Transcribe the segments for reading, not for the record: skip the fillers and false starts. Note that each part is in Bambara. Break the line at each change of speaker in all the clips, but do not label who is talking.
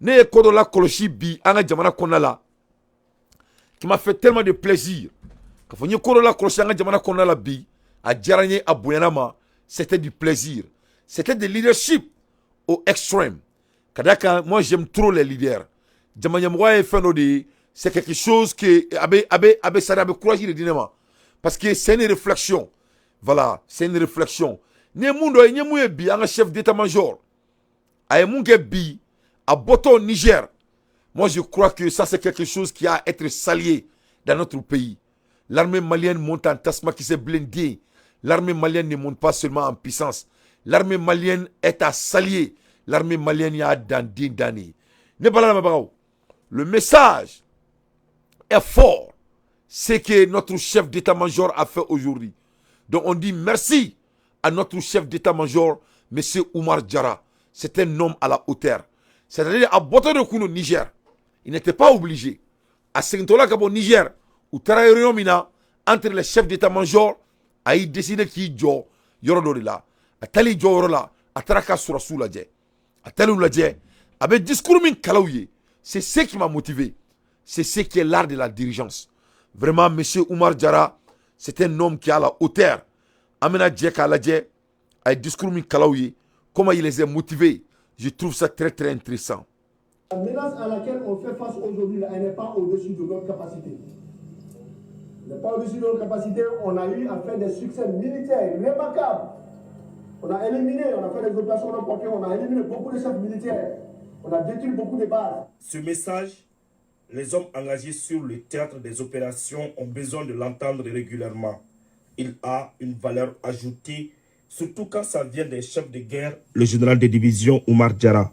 Ne ye ko dɔ la kɔlɔsi bi an ka jamana kɔnɔna la qui m'a fait tellement de plaisir. K'a fɔ n ye ko dɔ la kɔlɔsi an ka jamana kɔnɔna la bi, a diyara n ye, a bonyana ma. C'était du plaisir, c'était de leadership au extrême. Ka d'a kan, moi, j'aime trop les leaders. Jama ɲɛmɔgɔya ye fɛn dɔ de ye, c'est quelque chose que a bɛ sari, a bɛ courage de di ne ma, parce que c'est une réflexion. Voilà, c'est une réflexion. Ni ye mun dɔ ye, n ye mun ye bi, an ka chef d'état-major a ye mun kɛ bi a bɔtɔ Niger, moi, je crois que ça, c'est quelque chose qui a à être salué dans notre pays. L'armée malienne monte en tasma qui s'est blindée. L'armée malienne ne monte pas seulement en puissance, l'armée malienne est à saluer. L'armée malienne y'a dan den danni. Ne bala lamɛnbagaw, le message est fort, ce que notre chef d'état-major a fait aujourd'hui. Donc on dit merci à notre chef d'état-major, monsieur Oumar Diarra. C'est un homme à la hauteur. C'est-à-dire, a bɔtɔ de kun Niger, il n'était pas obligé. A segintɔla ka bɔ Niger, u taara réunion min na entre les chefs d'état-major, a y'i décidé k'i jɔ yɔrɔ dɔ de la. A taali jɔ yɔrɔ la, a taara ka sɔrɔsiw lajɛ. A taali lajɛ, a bɛ discours min kalaw ye, c'est ce qui m'a motivé, c'est ce qui est l'art de la dirigeance. Vraiment, monsieur Oumar Diarra, c'est un homme qui est à la hauteur. An bɛna jɛ k'a lajɛ a ye discours min kalaw ye, comment il les a motivés. Je trouve ça très très intéressant.
La menace à laquelle on fait face aujourd'hui, elle n'est pas au-dessus de notre capacité. Elle n'est pas au-dessus de notre capacité. On a eu à faire des succès militaires remarquables. On a éliminé, on a fait des opérations reportées, on a éliminé beaucoup de chefs militaires. On a détruit beaucoup de bases.
Ce message, les hommes engagés sur le théâtre des opérations ont besoin de l'entendre régulièrement. Il a une valeur ajoutée, surtout quand ça vient des chefs de guerre, le général de division Oumar Diarra.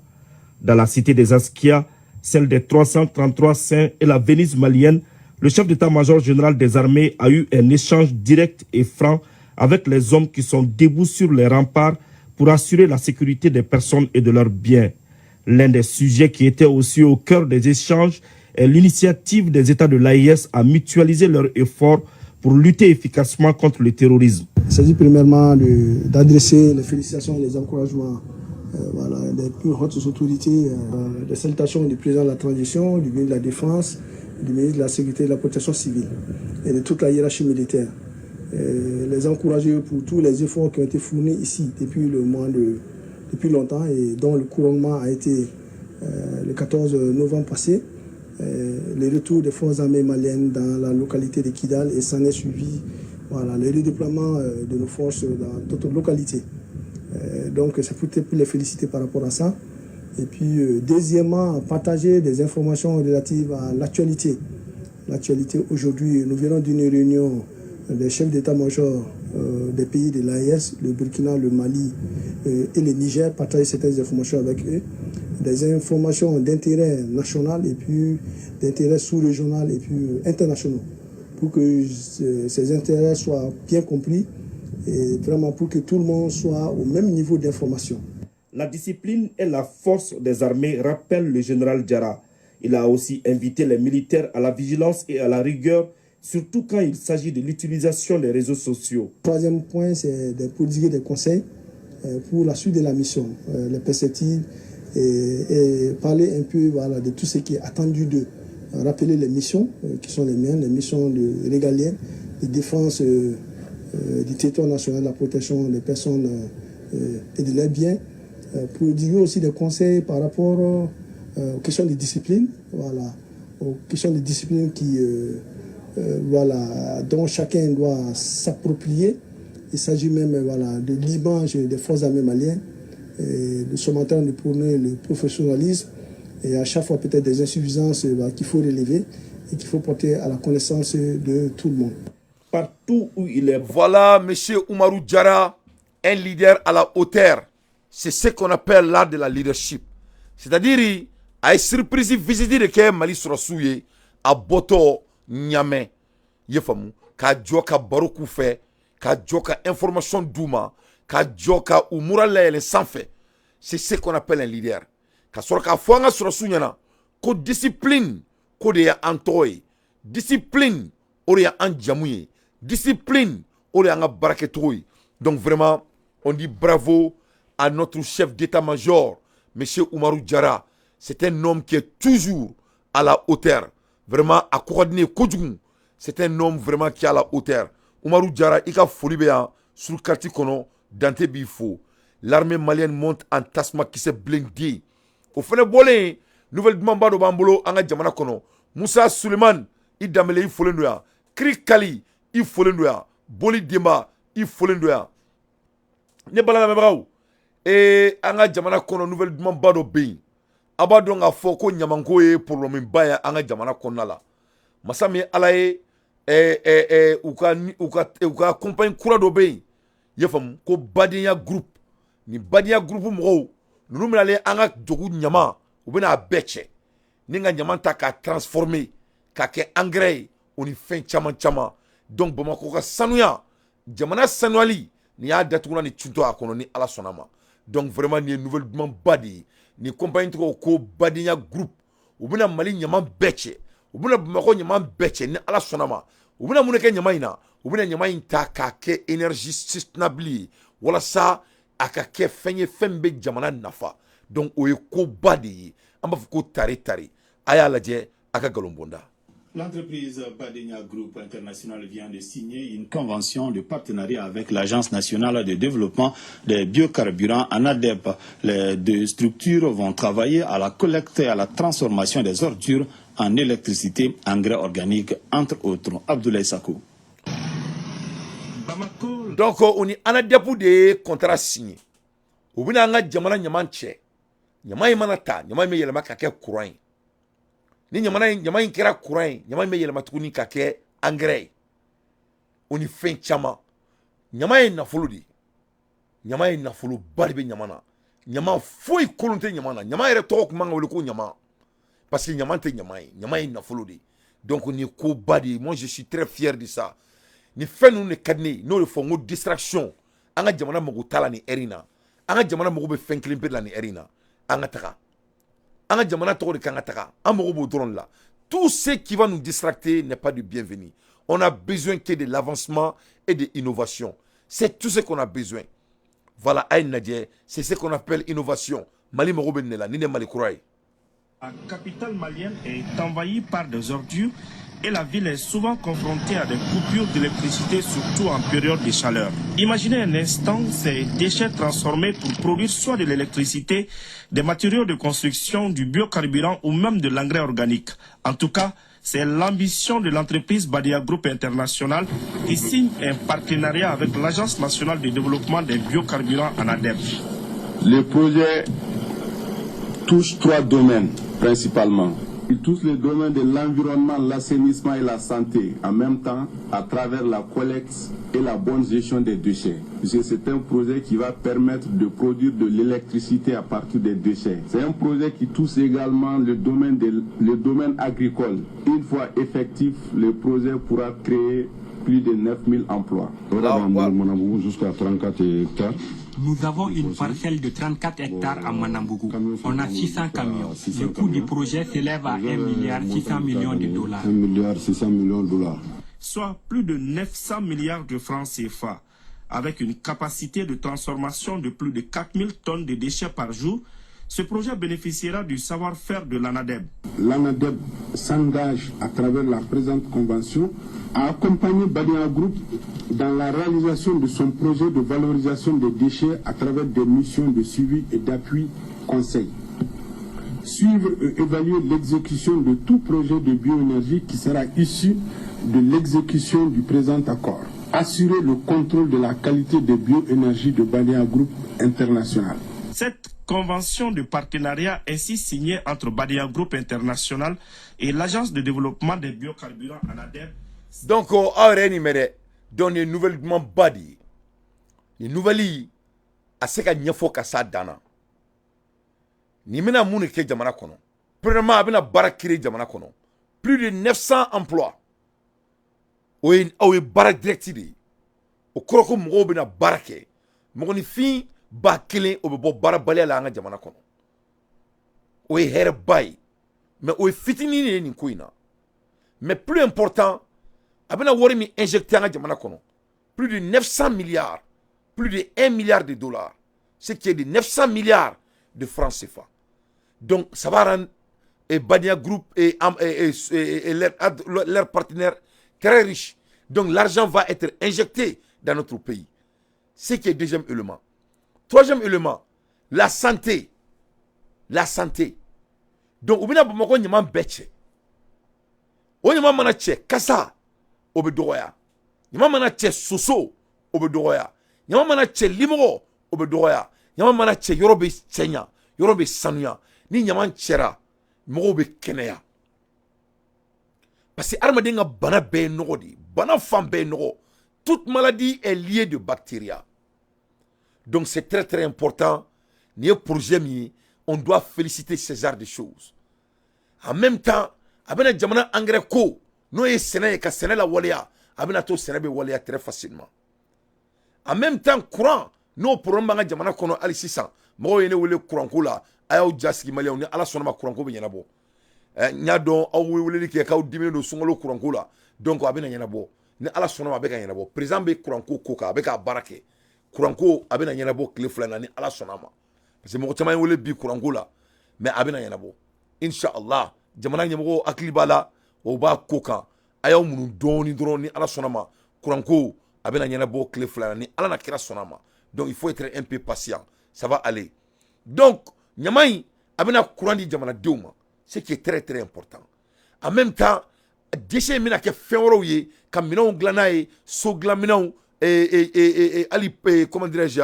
Dans la cité des Askia, celle des 333 saints et la Venise malienne, le chef d'état-major général des armées a eu un échange direct et franc avec les hommes qui sont debout sur les remparts pour assurer la sécurité des personnes et de leurs biens. L'un des sujets qui était aussi au cœur des échanges est l'initiative des États de l'AES à mutualiser leurs efforts pour lutter efficacement contre le terrorisme.
Il s'agit premièrement d'adresser les félicitations et les encouragements voilà, des plus hautes autorités, des salutations du président de la transition, du ministre de la Défense, du ministre de la Sécurité et de la Protection civile et de toute la hiérarchie militaire. Et les encourager pour tous les efforts qui ont été fournis ici depuis longtemps et dont le couronnement a été le 14 novembre passé, le retour des forces armées maliennes dans la localité de Kidal et s'en est suivi, voilà, le redéploiement de nos forces dans d'autres localités. Donc c'est pour les féliciter par rapport à ça. Et puis deuxièmement, partager des informations relatives à l'actualité. L'actualité aujourd'hui, nous venons d'une réunion des chefs d'état-major des pays de l'AES, le Burkina, le Mali et le Niger, partager certaines informations avec eux. Des informations d'intérêt national et puis d'intérêt sous-régional et puis internationaux, pour que ces intérêts soient bien compris et vraiment pour que tout le monde soit au même niveau d'information.
La discipline est la force des armées, rappelle le général Diarra. Il a aussi invité les militaires à la vigilance et à la rigueur, surtout quand il s'agit de l'utilisation des réseaux sociaux.
Troisième point, c'est de prodiguer des conseils pour la suite de la mission, les perspectives et parler un peu, voilà, de tout ce qui est attendu d'eux. Rappeler les missions qui sont les miennes, les missions de régaliennes, de défense du territoire national, la protection des personnes et de leurs biens, prodiguer aussi des conseils par rapport aux questions de discipline, voilà, aux questions de discipline qui, voilà, dont chacun doit s'approprier. Il s'agit même, voilà, de l'image des forces armées maliennes. Et nous sommes en train de prôner le professionnalisme et à chaque fois peut-être des insuffisances, bah, qu'il faut relever et qu'il faut porter à la connaissance de tout le monde.
Partout où il est.
Voilà, monsieur Oumarou Diarra, un leader à la hauteur. C'est ce qu'on appelle l'art de la leadership. C'est-à-dire, a ye surprise visite de kɛ Mali sɔrɔsiw ye a bɔtɔ Ɲamɛ, i ye faamu, k'a jɔ ka baro k'u fɛ, ka jɔ ka information d'u ma, ka jɔ ka u moral layɛlɛ sanfɛ. C'est ce qu'on appelle un leader. Ka sɔrɔ k'a fɔ an ka sɔrɔsiw ɲɛna ko discipline ko de ye an tɔgɔ ye, discipline o de ye an jamu ye, discipline o de y'an ka baarakɛcogo ye. Donc vraiment, on dit bravo à notre chef d'état-major, monsieur Oumarou Diarra. C'est un homme qui est toujours à la hauteur. Vraiment, a ko ka di ne ye kojugu. C'est un homme vraiment qui est à la hauteur. Umaru Jara, i ka foli bɛ yan sur carte kɔnɔ. Dante b'i fo. L'armée malienne monte en tasuma kisɛ blindé. O fɛnɛ bɔlen, nouvelle dumanba dɔ b'an bolo an ka jamana kɔnɔ. Musa Suleiman, i Danbele, i folen don yan. Kiri Kali, i folen don yan. Boli Denba, i folen don yan. Ne bala lamɛnbagaw, ee, an ka jamana kɔnɔ, nouvelle dumanba dɔ bɛ yen. A b'a dɔn k'a fɔ ko ɲamanko ye problème ba ye an ka jamana kɔnɔna la. Masa min Ala ye, u ka compagnie kura dɔ bɛ yen, i y'a faamu, ko Badenya Groupe. Nin Badenya Groupe mɔgɔw ninnu bɛna an ka dugu ɲama, u bɛna a bɛɛ cɛ ni ka ɲama ta k'a transformer k'a kɛ engrais ye, o ni fɛn caman caman. Donc Bamakɔ ka sanuya, jamana sanuyali, nin y'a datuguna ni cuntɔ a kɔnɔ, ni Ala sɔnna ma. Donc vraiment, nin ye nouvelle dumanba de ye. Nin compagnie tɔgɔ ko Badenya Groupe. U bɛna Mali ɲama bɛɛ cɛ, u bɛna Bamakɔ ɲama bɛɛ cɛ, ni Ala sɔnna ma. U bɛna mun de kɛ ɲama in na? U bɛna ɲama in ta k'a kɛ énergie soutenable ye, walasa a ka kɛ fɛn ye, fɛn min bɛ jamana nafa. Donc o ye koba de ye. An b'a fɔ ko tare tare, a y'a lajɛ a ka nkalon bɔnda.
L'entreprise Badenia Group International vient de signer une convention de partenariat avec l'Agence nationale de développement des biocarburants ANADEB. Les deux structures vont travailler à la collecte et à la transformation des ordures en électricité, engrais organiques, entre autres. Abdoulaye Sako.
Donc o ni ANADEB de ye contrat signé. U bɛna an ka jamana ɲaman cɛ. Ɲama in mana ta, ɲama in bɛ yɛlɛma ka kɛ courant ye. Ni ɲamana in, ɲama in kɛra courant ye, ɲama in bɛ yɛlɛma tuguni ka kɛ engrais ye, o ni fɛn caman. Ɲama ye nafolo de ye. Ɲama ye nafoloba de bɛ ɲama na. Ɲama foyi kolon tɛ ɲama na. Ɲama yɛrɛ tɔgɔ tun man ka wele ko ɲama, parce que ɲama tɛ ɲama ye, ɲama ye nafolo de ye. Donc nin ye koba de ye. Moi, je suis très fier de ça. Nin fɛn ninnu de ka di ne ye. N'o de fɔ n ko distraction, an ka jamana mago t'a la nin heure in na. An ka jamana mago bɛ fɛn kelen pe de la nin heure in na: an ka taga. An ka jamana tɔgɔ de kan ka taga. An mago b'o dɔrɔn de la. Tout ce qui va nous distracter n'est pas du bienvenu. On a besoin que de l'avancement et de l'innovation. C'est tout ce qu'on a besoin. Voilà, a ye lajɛ, c'est ce qu'on appelle innovation. Mali mago bɛ nin de la. Nin de ye Mali kura ye.
La capitale malienne est envahie par des ordures et la ville est souvent confrontée à des coupures d'électricité, surtout en période de chaleur. Imaginez un instant ces déchets transformés pour produire soit de l'électricité, des matériaux de construction, du biocarburant ou même de l'engrais organique. En tout cas, c'est l'ambition de l'entreprise Badia Group International qui signe un partenariat avec l'Agence nationale de développement des biocarburants ANADEB.
Le projet touche trois domaines principalement. Il touche le domaine de l'environnement, l'assainissement et la santé, en même temps à travers la collecte et la bonne gestion des déchets. Puisque c'est un projet qui va permettre de produire de l'électricité à partir des déchets. C'est un projet qui touche également le domaine agricole. Une fois effectif, le projet pourra créer plus de 9000 emplois.
Jusqu'à 34 hectares.
Nous avons une parcelle de 34 hectares à Manambougou. On a 600 camions. Le coût du projet s'élève à 1 milliard 600 millions de dollars.
1 milliard 600 millions de dollars.
Soit plus de 900 milliards de francs CFA. Avec une capacité de transformation de plus de 4000 tonnes de déchets par jour, ce projet bénéficiera du savoir-faire de l'ANADEB.
L'ANADEB s'engage à travers la présente convention à accompagner Badia Group dans la réalisation de son projet de valorisation des déchets à travers des missions de suivi et d'appui conseil. Suivre et évaluer l'exécution de tout projet de bioénergie qui sera issu de l'exécution du présent accord. Assurer le contrôle de la qualité des bioénergies de Badia Group International.
Cette convention de partenariat ainsi signée entre Badia Group International et l'Agence de développement des biocarburants ANADEB.
Donc aw yɛrɛ ye nin mɛn dɛ. Donc nin ye nouvelle dumanba de ye. Nin nouvelle, a se ka ɲɛfɔ ka s'a dan na. Nin bɛna mun de kɛ jamana kɔnɔ? Premièrement, a bɛna baara créer jamana kɔnɔ, plus de 900 emplois. O ye aw ye baara direct de ye. O kɔrɔ ko mɔgɔw bɛna baara kɛ. Mɔgɔninfin 1000, o bɛ bɔ baarabaliya la an ka jamana kɔnɔ. O ye hɛrɛba ye, mais o ye fitinin de ye nin ko in na. Mais plus important, a bɛna wari min injecté an ka jamana kɔnɔ, plus de 900 milliards, plus de 1 milliard de dollars, ce qui est de 900 milliards de francs CFA. Donc ça va rendre et Badenya Group et leur partenaire très riches. Donc l'argent va être injecté dans notre pays. Ce qui est deuxième élément. Troisième élément, la santé. La santé. Donc, u bɛna Bamakɔ ɲaman bɛɛ cɛ. O ɲaman mana cɛ, kasa, o bɛ dɔgɔya. Ɲaman mana cɛ, soso, o bɛ dɔgɔya. Ɲaman mana cɛ, limɔgɔ, o bɛ dɔgɔya. Ɲaman mana cɛ, yɔrɔ bɛ cɛɲa, yɔrɔ bɛ sanuya. Ni ɲaman cɛra, mɔgɔw bɛ kɛnɛya. Parce que adamaden ka bana bɛɛ ye nɔgɔ de ye. Bana fan bɛɛ ye nɔgɔ. Toute maladie est liée de bactéries. Donc c'est très très important. Nin ye projet min ye, on doit féliciter ce genre de choses. En même temps, a bɛna jamana engrais ko n'o ye sɛnɛ ye, ka sɛnɛ la waleya, a bɛna to sɛnɛ bɛ waleya très facilement. En même temps, courant n'o problème b'an ka jamana kɔnɔ hali sisan, mɔgɔw ye ne wele courant ko la. A y'aw ja sigi, maliyɛnw, ni Ala sɔnna ma, courant ko bɛ ɲɛnabɔ. N y'a dɔn aw ye weleli kɛ k'aw diminen don sunkalo courant ko la. Donc a bɛna ɲɛnabɔ ni Ala sɔnna ma, a bɛ ka ɲɛnabɔ. Président bɛ courant ko ko kan, a bɛ k'a baara kɛ. Courant ko a bɛna ɲɛnabɔ tile 2 na ni Ala sɔnna ma, parce que mɔgɔ caman ye wele bi courant ko la, mais a bɛna ɲɛnabɔ inshallah. Jamana ɲɛmɔgɔw hakili b'a la, o b'a ko kan. A y'aw muɲu dɔɔni dɔrɔn, ni Ala sɔnna ma, courant ko a bɛna ɲɛnabɔ tile 2 na ni Ala na kira sɔnna ma. Donc il faut être un peu patient, ça va aller. Donc ɲama in a bɛna courant di jamanadenw ma, ce qui est très très important. En même temps, déchet in bɛna kɛ fɛn wɛrɛw ye, ka minɛnw dilan n'a ye, so dilan minɛnw, hali, comment dirais-je,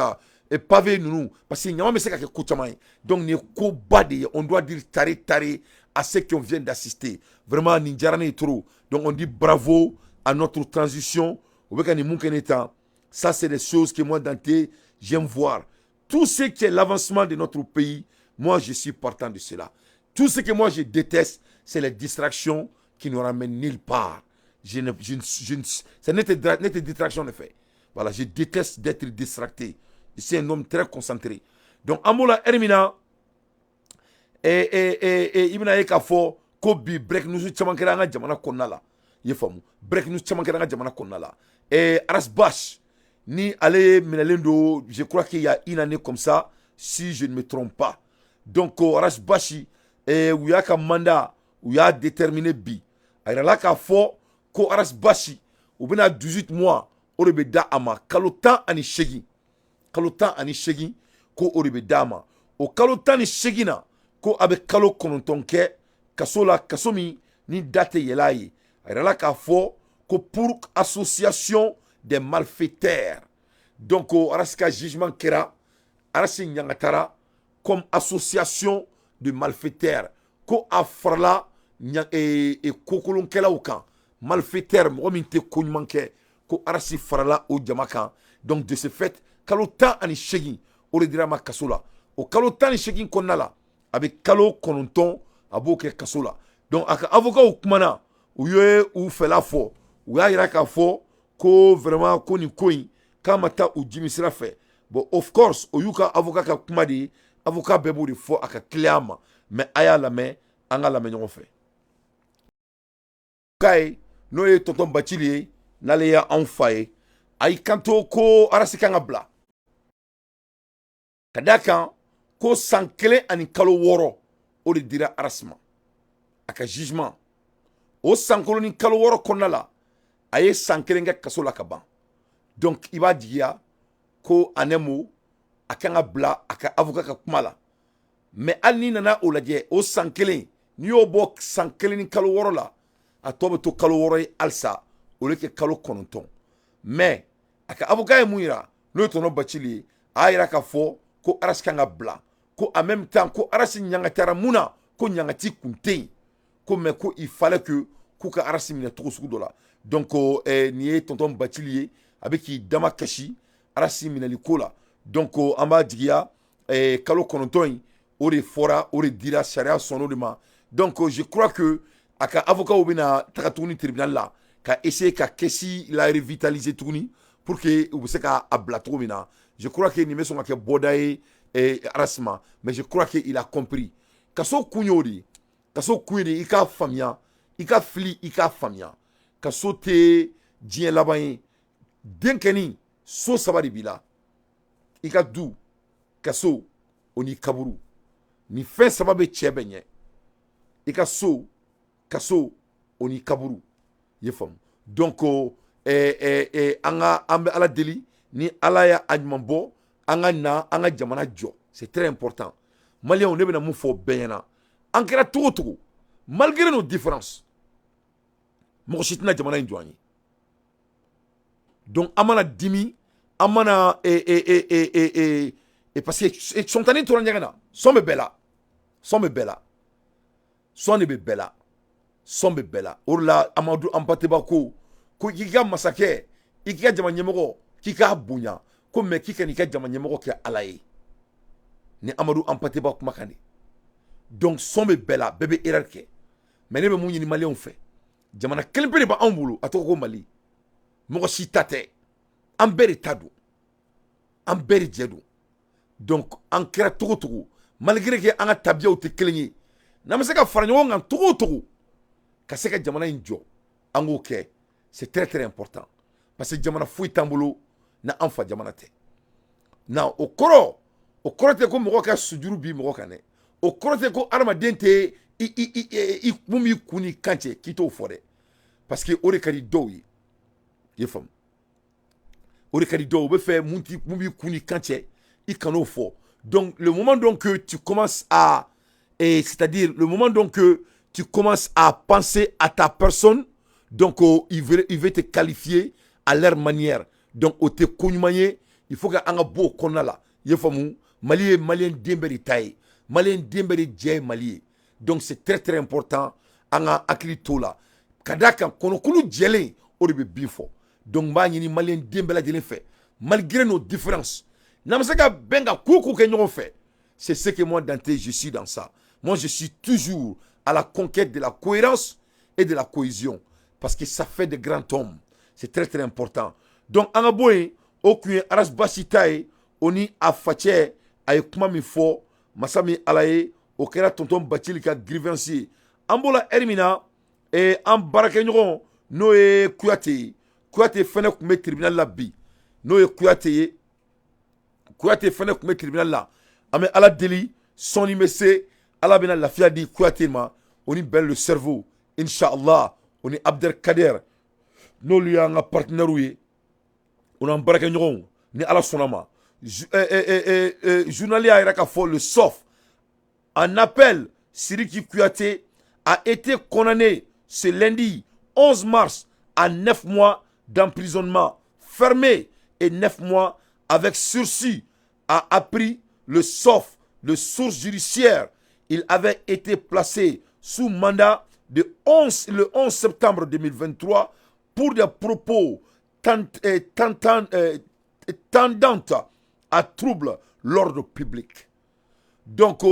pavé ninnu, parce que ɲama bɛ se ka kɛ ko caman ye. Donc nin ye koba de ye. On doit dire tare tare à ceux qui vient d'assister. Vraiment, nin diyara ne ye trop. Donc on dit bravo à notre transition. U bɛ ka nin mun kɛ ne tan, ça, c'est des choses que moi, Dante, j'aime voir. Tout ce qui est l'avancement de notre pays, moi, je suis partant de cela. Tout ce que moi je déteste, c'est les distractions qui nous ramènent nulle part. Je ne, ça n'était distraction de fait. Voilà, je déteste d'être distracté. Je suis un homme très concentré. Donc, an b'o la heure min na, i bɛna ye k'a fɔ ko bi break news caman kɛra an ka jamana kɔnɔna la. I ye faamu, break news caman kɛra an ka jamana kɔnɔna la. Ras Bath ni ale minɛlen don, je crois qu'il y a une année comme ça, si je ne me trompe pas. Donc Ras Bath, u y'a ka mandat, u y'a déterminé bi. A yirala k'a fɔ ko Ras Bath, u bɛna 18 mois o de bɛ da a ma, kalo 18, kalo 18, ko o de bɛ d'a ma. O kalo 18 na, ko a bɛ kalo 9 kɛ kaso la, kaso min ni da tɛ yɛlɛ a ye. A yirala k'a fɔ ko pour association des malfaiteurs. Donc Ras ka jugement kɛra, Ras ɲangatara comme association de malfaiteurs, ko a farala kokolonkɛlaw kan, malfaiteur, mɔgɔ min tɛ ko ɲuman kɛ, ko Ras farala o jama kan. Donc de ce fait, kalo 18 o de dira a ma kaso la. O kalo 18 kɔnɔna la, a bɛ kalo 9, a b'o kɛ kaso la. Donc a ka avocat kumana, u ye u fɛla fɔ, u y'a yira k'a fɔ ko vraiment, ko nin ko in k'a ma taa u jimi sira fɛ. Bon, of course, o y'u ka avocat ka kuma de ye. Avocat bɛɛ b'o de fɔ a ka client ma. Mais a y'a lamɛn, an ka lamɛn ɲɔgɔn fɛ. K'a ye n'o ye tonton Bacili ye, n'ale ye anw fa ye, a y'i kanto ko Ras kan ka bila, ka d'a kan ko san 1 ani kalo 6 o de dira Ras ma a ka jugement. O san 1 ni kalo 6 kɔnɔna la, a ye san 1 kɛ kaso la ka ban. Donc i b'a jigiya ko en un mot, a kan ka bila a ka avocat ka kuma la. Mais hali n'i nana o lajɛ, o san 1, n'i y'o bɔ san 1 ni kalo 6 la, a tɔ bɛ to kalo 6 ye halisa, o de kɛ kalo 9. Mais a ka avocat ye mun yira, n'o ye tonton Bacili ye, a y'a yira k'a fɔ ko Ras kan ka bila, ko en même temps ko Ras ɲangatara mun na, ko ɲangati kun tɛ yen ko, mais ko il fallait que k'u ka Ras minɛ cogo sugu dɔ la. Donc nin ye tonton Bacili ye, a bɛ k'i dama kasi Ras minɛli ko la. Donc an b'a jigiya kalo 9 in, o de fɔra, o de dira, sariya sɔnn'o de ma. Donc je crois que a ka avocat bɛna taga tuguni tribunal la ka essayer ka caisse la revitaliser tuguni pour que u bɛ se ka a bila cogo min na. Je crois que nin bɛ sɔn ka kɛ bɔda ye Ras ma. Mais je crois que il a compris. Kaso kun y'o de ye. Kaso kun ye de i k'a faamuya, i ka fili, i k'a faamuya. Kaso tɛ diɲɛ laban ye. Den kɛni, so saba de b'i la: i ka du, kaso, o ni kaburu. Nin fɛn saba bɛ cɛ bɛ ɲɛ: i ka so, kaso, o ni kaburu. I ye faamu? Donc an ka an bɛ Ala deli, ni Ala y'a a ɲuman bɔ, an ka na an ka jamana jɔ. C'est très important. Maliyɛnw, ne bɛna mun fɔ bɛɛ ɲɛna? An kɛra cogo o cogo, malgré nos différences, mɔgɔ si tɛna jamana in jɔ an ye. Donc an mana dimi, an mana parce que sɔntani tora ɲɛgɛn na, sɔn bɛ bɛɛ la, sɔn bɛ bɛɛ la, sɔn de bɛ bɛɛ la, sɔn bɛ bɛɛ la. O de la, Amadu Anpateba ko k'i ka masakɛ, i k'i ka jama ɲɛmɔgɔ, k'i k'a bonya ko, mɛ k'i ka n'i ka jama ɲɛmɔgɔ kɛ Ala ye. Ni Amadu Anpateba kumakan de. Donc sɔn bɛ bɛɛ la, bɛɛ bɛ erreur kɛ. Mais ne bɛ mun ɲini Maliyɛnw fɛ? Jamana kelen pe de b'anw bolo, a tɔgɔ ko Mali. Mɔgɔ si ta tɛ, an bɛɛ de ta don, an bɛɛ de jɛ don. Donc an kɛra cogo cogo, malgré que an ka tabiyaw tɛ kelen ye, n'an bɛ se ka fara ɲɔgɔn kan cogo o cogo ka se ka jamana in jɔ, an k'o kɛ. C'est très très important, parce que jamana foyi t'an bolo na an fa jamana tɛ. Na o kɔrɔ, o kɔrɔ tɛ ko mɔgɔ ka sujuru bi mɔgɔ kan dɛ. O kɔrɔ tɛ ko adamaden tɛ i i i i mun b'i kun ni kan cɛ k'i t'o fɔ dɛ, parce que o de ka di dɔw ye. I ye faamu? O de ka di dɔw, u bɛ fɛ mun ti mun b'i kun ni kan cɛ, i kan'o fɔ. Donc le moment donc que tu commences à et c'est-à-dire le moment donc que tu commences à penser à ta personne, donc oh, il veut te qualifier à leur manière. Donc o tɛ ko ɲuman ye. Il faut que an ka bɔ o kɔnɔna la. I ye faamu? Mali ye Maliyɛn den bɛɛ de ta ye, Maliyɛn den bɛɛ de jɛ ye Mali ye. Donc c'est très très important, an ka hakili t'o la, ka d'a kan kɔnɔkulu jɛlen, o de bɛ bin fɔ. Donc n b'a ɲini Maliyɛn den bɛɛ lajɛlen fɛ, malgré nos différences, n'an bɛ se ka bɛn ka ko ko kɛ ɲɔgɔn fɛ. C'est ce que moi, Dante, je suis dans ça. Moi, je suis toujours à la conquête de la cohérence et de la cohésion, parce que ça fait de grands hommes. C'est très très important. Donc an ka bɔ yen. O kun ye Ras Bath ta ye, o ni a facɛ. A ye kuma min fɔ, masa min Ala ye, o kɛra tonton Bacili ka grievance ye. An bɔra ɛri min na, an baarakɛɲɔgɔn, n'o ye Kuyate ye, Kuyate fɛnɛ tun bɛ tribunal la bi. N'o ye Kuyate ye, Kuyate fɛnɛ tun bɛ tribunal la. An bɛ Ala deli, sɔɔni bɛ se, Ala bɛna lafiya di Kuyate ma, o ni Ben le cerveau, inshallah, o ni Abdel Kader, n'olu y'an ka partenaires ye, o n'an baarakɛɲɔgɔnw, ni Ala sɔnna ma. Journal y'a yira k'a fɔ, le SOF en appel, Siriki Kouyaté a été condamné ce lundi 11 mars à 9 mois d'emprisonnement ferme et 9 mois avec sursis, a appris le SOF de source judiciaire. Il avait été placé sous mandat de 11, le 11 septembre 2023 pour des propos tendant à trouble l'ordre public. Donc,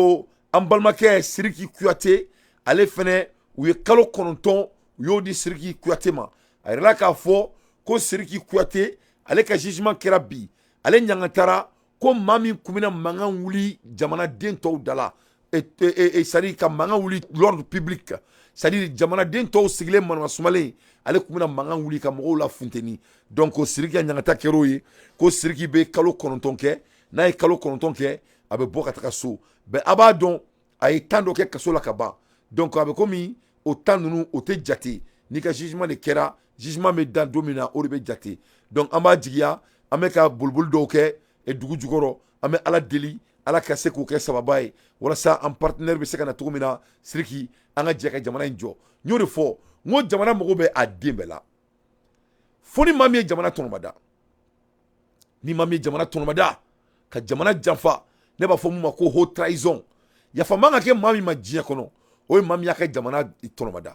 an balimakɛ Siriki Kuyate, ale fɛnɛ, u ye kalo 9, u y'o di Siriki Kuyate ma. A yirala k'a fɔ ko Siriki Kuyate, ale ka jugement kɛra bi. Ale ɲangatara ko maa min kun bɛna mankan wuli jamanaden tɔw da la, c'est à dire ka mankan wuli l'ordre public, c'est à dire jamanaden tɔw sigilen manama sumalen, ale kun bɛna mankan wuli ka mɔgɔw la funteni. Donc Siriki ka ɲangata kɛr'o ye, ko Siriki bɛ kalo 9 kɛ. N'a ye kalo 9 kɛ, a bɛ bɔ ka taga so. Bɛn a b'a dɔn, a ye temps dɔ kɛ kaso la ka ban. Donc a bɛ komi o temps ninnu, o tɛ jate. N'i ka jugement de kɛra, jugement bɛ dan don min na, o de bɛ jate. Donc an b'a jigiya, an bɛ ka boliboli dɔw kɛ dugu jukɔrɔ. An bɛ Ala deli, Ala ka se k'o kɛ sababa ye, walasa an partenaire bɛ se ka na cogo min na. Siriki, an ka jɛ ka jamana in jɔ. N y'o de fɔ, n ko jamana mago bɛ a den bɛɛ la. Fo ni maa min ye jamana tɔnɔmada, ni maa min ye jamana tɔnɔmada ka jamana janfa, ne b'a fɔ mun ma ko haute trahison. Yafa man ka kɛ maa min ma diɲɛ kɔnɔ, o ye maa min y'a ka jamana tɔnɔmada.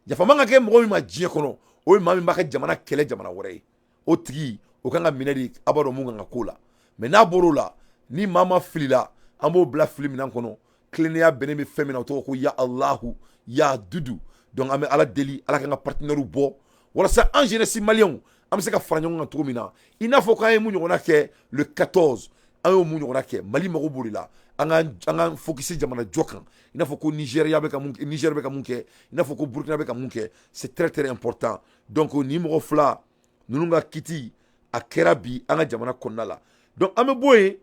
Yafa man ka kɛ mɔgɔ min ma diɲɛ kɔnɔ, o ye maa min b'a ka jamana kɛlɛ jamana wɛrɛ ye. O tigi, o kan ka minɛ de. A b'a dɔn mun kan ka k'o la. Mɛ n'a bɔr'o la, ni maa ma filila, an b'o bila fili minɛn kɔnɔ. Tilennenya bɛnnen bɛ fɛn min na, o tɔgɔ ko ya Alahu ya dudu. Donc an bɛ Ala deli, Ala k'an ka partenaires bɔ, walasa an jeunesse maliyɛnw, an bɛ se ka fara ɲɔgɔn kan cogo min na, i n'a fɔ k'an ye mun ɲɔgɔnna kɛ le 14. An y'o mun ɲɔgɔnna kɛ? Mali mago b'o de la. An ka focus jamana jɔ kan, i n'a fɔ ko Nigéria bɛ ka mun, Niger bɛ ka mun kɛ, i n'a fɔ ko Burkina bɛ ka mun kɛ. C'est très très important. Donc ni mɔgɔ fila ninnu ka kiti, a kɛra bi an ka jamana kɔnɔna la. Donc an bɛ bɔ yen,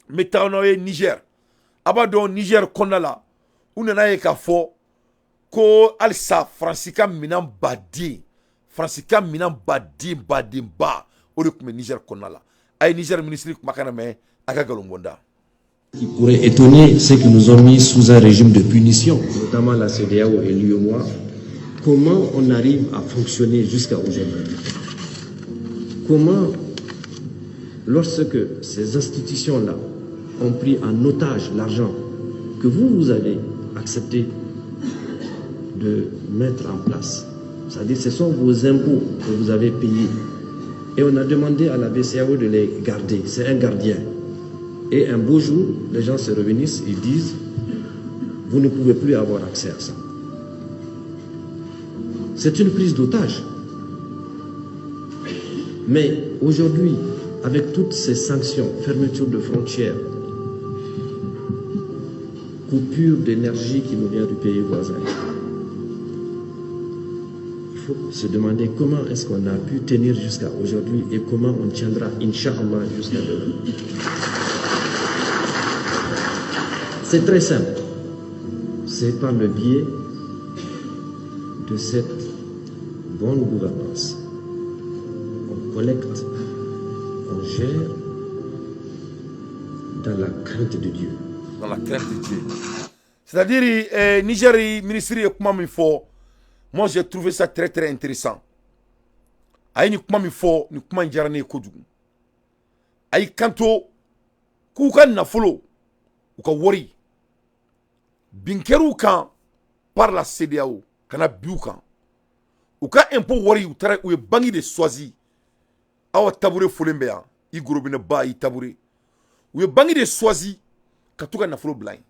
n bɛ taga n'aw ye Niger. A b'a dɔn, Niger kɔnɔna la, u nana ye k'a fɔ ko halisa Faransi ka minɛn baden, Faransi ka minɛn baden badenba, o de tun bɛ Niger kɔnɔna la. A ye Niger minisiri kumakan mɛn a ka nkalonbɔnda.
Qui pourrait étonner ceux qui nous ont mis sous un régime de punition, notamment la CEDEAO et l'UEMOA, comment on arrive à fonctionner jusqu'à aujourd'hui? Comment, lorsque ces institutions-là ont pris en otage l'argent que vous, vous avez accepté de mettre en place, c'est-à-dire ce sont vos impôts que vous avez payés, et on a demandé à la BCEAO de les garder, c'est un gardien. Et un beau jour, les gens se réunissent, ils disent, vous ne pouvez plus avoir accès à ça. C'est une prise d'otage. Mais aujourd'hui, avec toutes ces sanctions, fermeture de frontières, coupure d'énergie qui nous vient du pays voisin, il faut se demander comment est-ce qu'on a pu tenir jusqu'à aujourd'hui et comment on tiendra, Inch'Allah, jusqu'à demain. C'est très simple. C'est par le biais de cette bonne gouvernance. On collecte, on gère dans la crainte de Dieu.
Dans la crainte de Dieu. C'est-à-dire, Niger ministre ye kuma min fɔ, moi j'ai trouvé ça très très intéressant. A ye nin kuma min fɔ, nin kuma in diyara ne ye kojugu. A y'i kanto k'u ka nafolo, u ka wari bin kɛr'u kan par la CEDEAO ka na bin u kan. U ka impôt wari, u taara u ye banque de choisi. Awa tabure folen bɛ yan, i gorobinɛ ba i tabure. U ye banque de choisi ka t'u ka nafolo bila yen.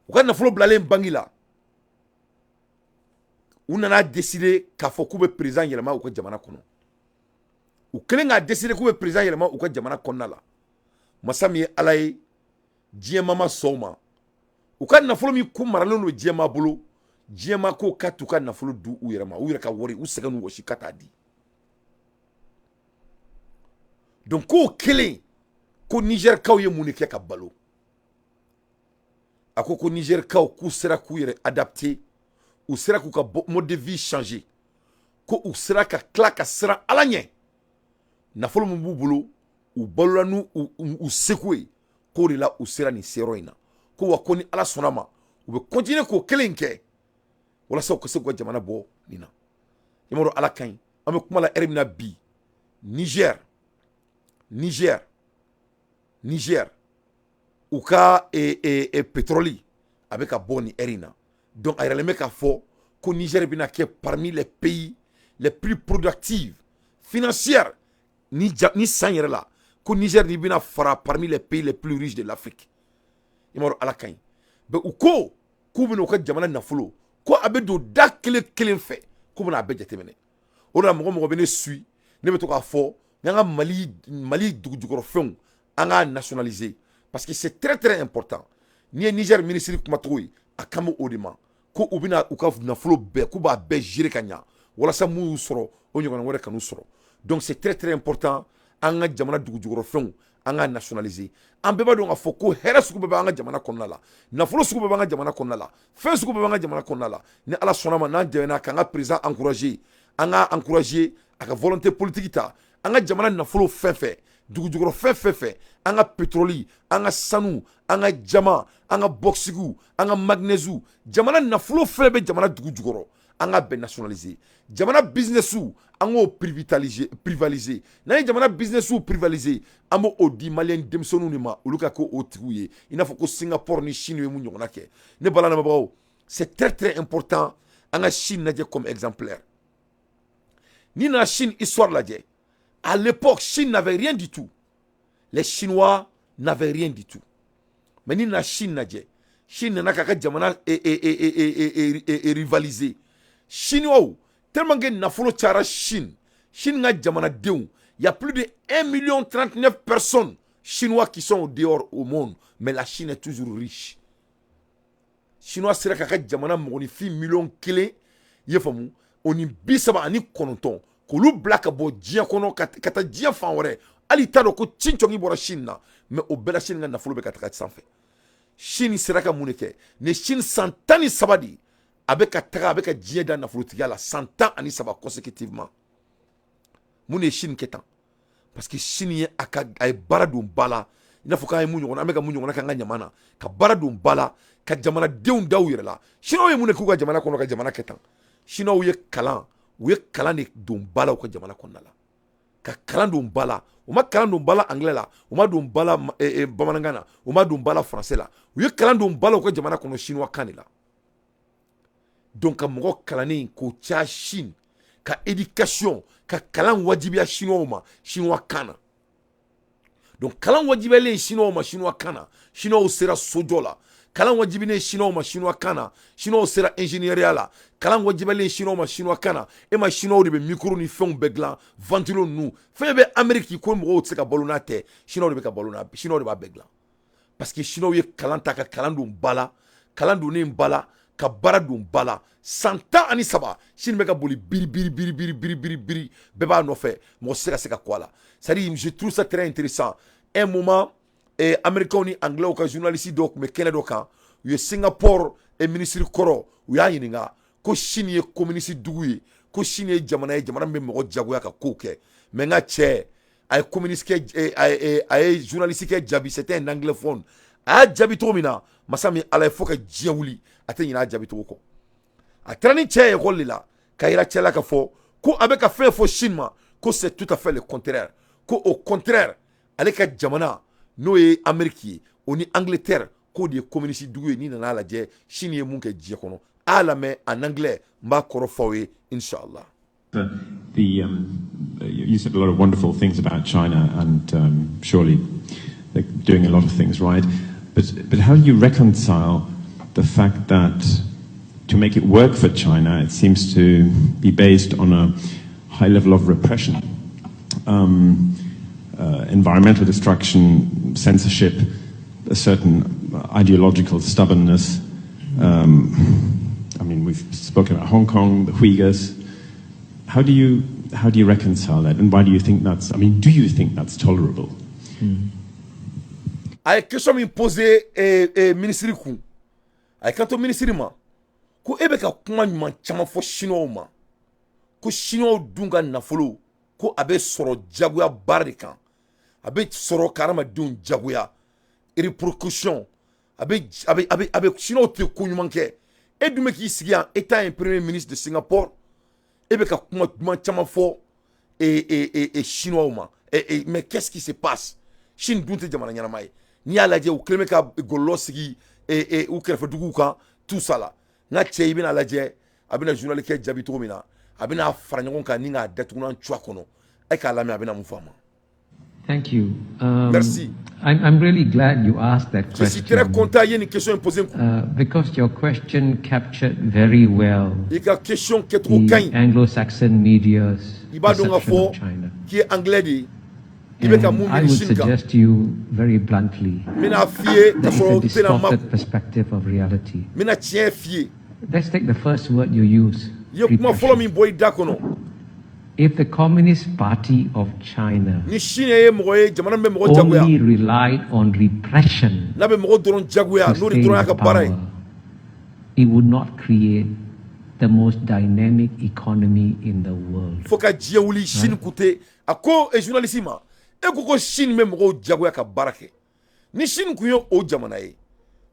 U ka nafolo bilalen banque la, u nana décider k'a fɔ k'u bɛ président yɛlɛma u ka jamana kɔnɔ. U kɛlen k'a décider k'u bɛ président yɛlɛma u ka jamana kɔnɔna la, masa min ye Ala ye, diɲɛma ma sɔn o ma. U ka nafolo min kun maralen don diɲɛma bolo, diɲɛma ko k'a t'u ka nafolo du u yɛrɛ ma, u yɛrɛ ka wari, u sɛgɛn n'u wɔsi ka t'a di. Donc k'o kelen ko Nizɛrikaw ye mun de kɛ ka balo? A ko ko Nizɛrikaw k'u sera k'u yɛrɛ adapter, u sera k'u ka mode de vie changer, ko u sera ka tila ka siran Ala ɲɛ. Nafolo min b'u bolo, u balola n'u u seko ye, k'o de la u sera nin seyɔrɔ in na. Ko wa ko ni Ala sɔnna ma, u bɛ continuer k'o kelen kɛ walasa u ka se k'u ka jamana bɔ nin na. I m'a dɔn, Ala ka ɲi. An bɛ kuma la heure min na bi, Niger, Niger, Niger, u ka pétrole a bɛ ka bɔ nin heure in na. Donc a yɛrɛlen bɛ k'a fɔ ko Niger bɛna kɛ parmi les pays les plus productifs financiers ni ni san yɛrɛ la, ko Niger ni bɛna fara parmi les pays les plus riches de l'Afrique. I m'a dɔn, Ala ka ɲi. Mais u ko k'u bɛna u ka jamana nafolo, ko a bɛ don da kelen kelen fɛ, k'u bɛna a bɛɛ jateminɛ. O de la mɔgɔ mɔgɔ bɛ ne suit, ne bɛ to k'a fɔ n'an ka Mali dugujukɔrɔfɛnw, an k'a nationaliser, parce que c'est très très important. N'i ye Niger ministre kumacogo ye, a kan bɛ o de ma, ko u bɛna u ka nafolo bɛɛ, k'u b'a bɛɛ gérer ka ɲa walasa mun y'u sɔrɔ, o ɲɔgɔnna wɛrɛ kan'u sɔrɔ. Donc c'est très très important, an ka jamana dugujukɔrɔfɛnw, an k'a nationaliser. An bɛɛ b'a dɔn k'a fɔ ko hɛrɛ sugu bɛɛ b'an ka jamana kɔnɔna la, nafolo sugu bɛɛ b'an ka jamana kɔnɔna la, fɛn sugu bɛɛ b'an ka jamana kɔnɔna la. Ni Ala sɔnna ma, n'an dɛmɛna k'an ka président encourager, an k'a encourager a ka volonté politique ta, an ka jamana nafolo fɛn fɛn, dugujukɔrɔ fɛn fɛn fɛn, an ka pétrole, an ka sanu, an ka jama, an ka bauxite, an ka manganèse, jamana nafolo fɛn bɛ jamana dugu jukɔrɔ, an ka bɛɛ nationaliser. Jamana business, an k'o privatiser, privatiser. N'an ye jamana business privatiser, an b'o di maliyɛn denmisɛnninw de ma, olu ka kɛ o tigiw ye, i n'a fɔ ko Singapore ni Chine ye mun ɲɔgɔnna kɛ. Ne bala lamɛnbagaw, c'est très très important, an ka Chine lajɛ comme exemplaire. N'i nana Chine histoire lajɛ, à l'époque, Chine n'avait rien du tout, les Chinois n'avaient rien du tout. Mais n'i nana Chine lajɛ, Chine nana k'a ka jamana rivaliser. Chinois, tellement que nafolo cayara Chine, Chine ka jamanadenw, il y a plus de 1 million 39 personnes chinois qui sont au dehors au monde, mais la Chine est toujours riche. Chinois sera k'a ka jamana mɔgɔninfin miliyɔn 1, i ye faamu, o ni 39, k'olu bila ka bɔ diɲɛ kɔnɔ ka taa diɲɛ fan wɛrɛ. Hali t'a dɔn ko cincɔngi bɔra Chine na, mais o bɛɛ la, Chine ka nafolo bɛ ka taga sanfɛ. Chine sera ka mun de kɛ ni Chine? San 13 de a bɛ ka taga, a bɛ ka diɲɛ da nafolotigiya la, san 13 consécutivement. Mun de ye Chine kɛ tan? Parce que Chine ye a ka a ye baara don ba la, i n'a fɔ k'an ye mun ɲɔgɔn, an bɛ ka mun ɲɔgɔn kɛ an ka ɲama na, ka baara don ba la, ka jamanadenw da u yɛrɛ la. Chinois ye mun de k'u ka jamana kɔnɔ ka jamana kɛ tan? Chinois ye kalan, u ye kalan de don ba la u ka jamana kɔnɔna la, ka kalan don ba la. U ma kalan don ba la anglais la, u ma don ba la bamanankan na, u ma don ba la français la, u ye kalan don ba la u ka jamana kɔnɔ chinois kan de la. Donc ka mɔgɔ kalannen k'o caya Chine, ka éducation, ka kalan wajibiya chinois ma chinois kan na. Donc kalan wajibiyalen chinois ma chinois kan na, chinois sera sojɔ la. Kalan wajibilen chinois ma chinois kan na, chinois sera ingénieuriya la. Kalan wajibiyalen chinois ma chinois kan na, e ma chinois de bɛ micro ni fɛnw bɛɛ dilan, ventilo ninnu, fɛn bɛ Amérique ko mɔgɔw tɛ se ka balo n'a tɛ, chinois de bɛ ka balo n'a, chinois de b'a bɛɛ dilan, parce que chinois ye kalan ta, ka kalan don ba la. Kalan donnen ba la, ka baara don ba la, san 13, Chine bɛ ka boli biri biri biri biri biri biri biri, bɛɛ b'a nɔfɛ, mɔgɔ tɛ se ka se ka kɔ a la. C'est à dire, je trouve ça très intéressant. Un moment, américains ni anglais ka journaliste dɔw tun bɛ kɛnɛ dɔ kan, u ye Singapore ministre kɔrɔ, u y'a ɲininka ko Chine ye communiste dugu ye, ko Chine ye jamana ye, jamana min bɛ mɔgɔ jagoya ka kow kɛ. Mais n ka cɛ, a ye communiste kɛ, a ye journaliste kɛ jaabi, c'était un anglophone. A y'a jaabi cogo min na, masa min Ala ye, fo ka diɲɛ wuli, a tɛ ɲinɛ a jaabi cogo kɔ. A taara ni cɛ ye école de la, ka yira cɛ la ka fɔ ko a bɛ ka fɛn fɔ Chine ma, ko c'est tout à fait le contraire, ko au contraire, ale ka jamana, n'o ye Amérique ye, o ni Angleterre, k'o de ye communiste dugu ye. N'i nana lajɛ, Chine ye mun kɛ diɲɛ kɔnɔ? A y'a lamɛn en anglais, n b'a kɔrɔ fɔ aw ye, inshallah.
You said a lot of wonderful things about China, and surely they're doing a lot of things right. But how do you reconcile the fact that to make it work for China, it seems to be based on a high level of repression, environmental destruction, censorship, a certain ideological stubbornness? I mean, we've spoken about Hong Kong, the Uyghurs. How do you reconcile that, and why do you think that's? I mean, do you think that's tolerable?
A ye question min posé ministre kun, a ye kanto ministre ma ko e bɛ ka kuma ɲuman caman fɔ chinois ma, ko chinois dun ka nafolo, ko a bɛ sɔrɔ jagoya baara de kan, a bɛ sɔrɔ ka hadamadenw jagoya, répercussion, a bɛ chinois tɛ ko ɲuman kɛ. E dun bɛ k'i sigi yan, étant un premier ministre de Singapour, e bɛ ka kuma duman caman fɔ chinois ma, mais qu'est-ce qui se passe? Chine dun tɛ jamana ɲɛnama ye. N'i y'a lajɛ, u kɛlen bɛ ka gɔlɔlɔ sigi u kɛrɛfɛ duguw kan, tout ça la. N ka cɛ, i bɛna lajɛ, a bɛna journal kɛ jaabi cogo min na, a bɛna fara ɲɔgɔn kan ni k'a datugulan cuwa kɔnɔ. E k'a lamɛn, a bɛna mun fɔ a ma.
Thank you.
Merci.
I'm really glad you asked that
Je
question.
suis très content i ye nin question in posé n kun.
Because your question captured very well
I ka question kɛcogo ka
the
ɲi.
Anglo-Saxon media's
I b'a dɔn ka
perception
fɔ
of China.
k'i ye anglais de ye, i bɛ ka mun
And I
miiri
would
Chine kan.
suggest to you very bluntly
N bɛna f'i ye ka
that it's
sɔrɔ
a
n tɛna ma
distorted perspective of reality.
N bɛna tiɲɛ f'i ye.
Let's take the first word you use.
I ye kuma fɔlɔ min bɔ i da kɔnɔ.
If the Communist Party of China
Ni Chine ye mɔgɔ ye, jamana min bɛ mɔgɔ jagoya,
only relied on repression
n'a bɛ mɔgɔ dɔrɔn jagoya,
to
n'o de
stay
dɔrɔn y'a
in
ka baara ye,
power, it would not create the most dynamic economy in the world.
Fo ka diɲɛ wuli, Chine kun tɛ. A ko journaliste ma, e ko ko Chine bɛ mɔgɔw jagoya ka baara kɛ, ni Chine kun ye o jamana ye,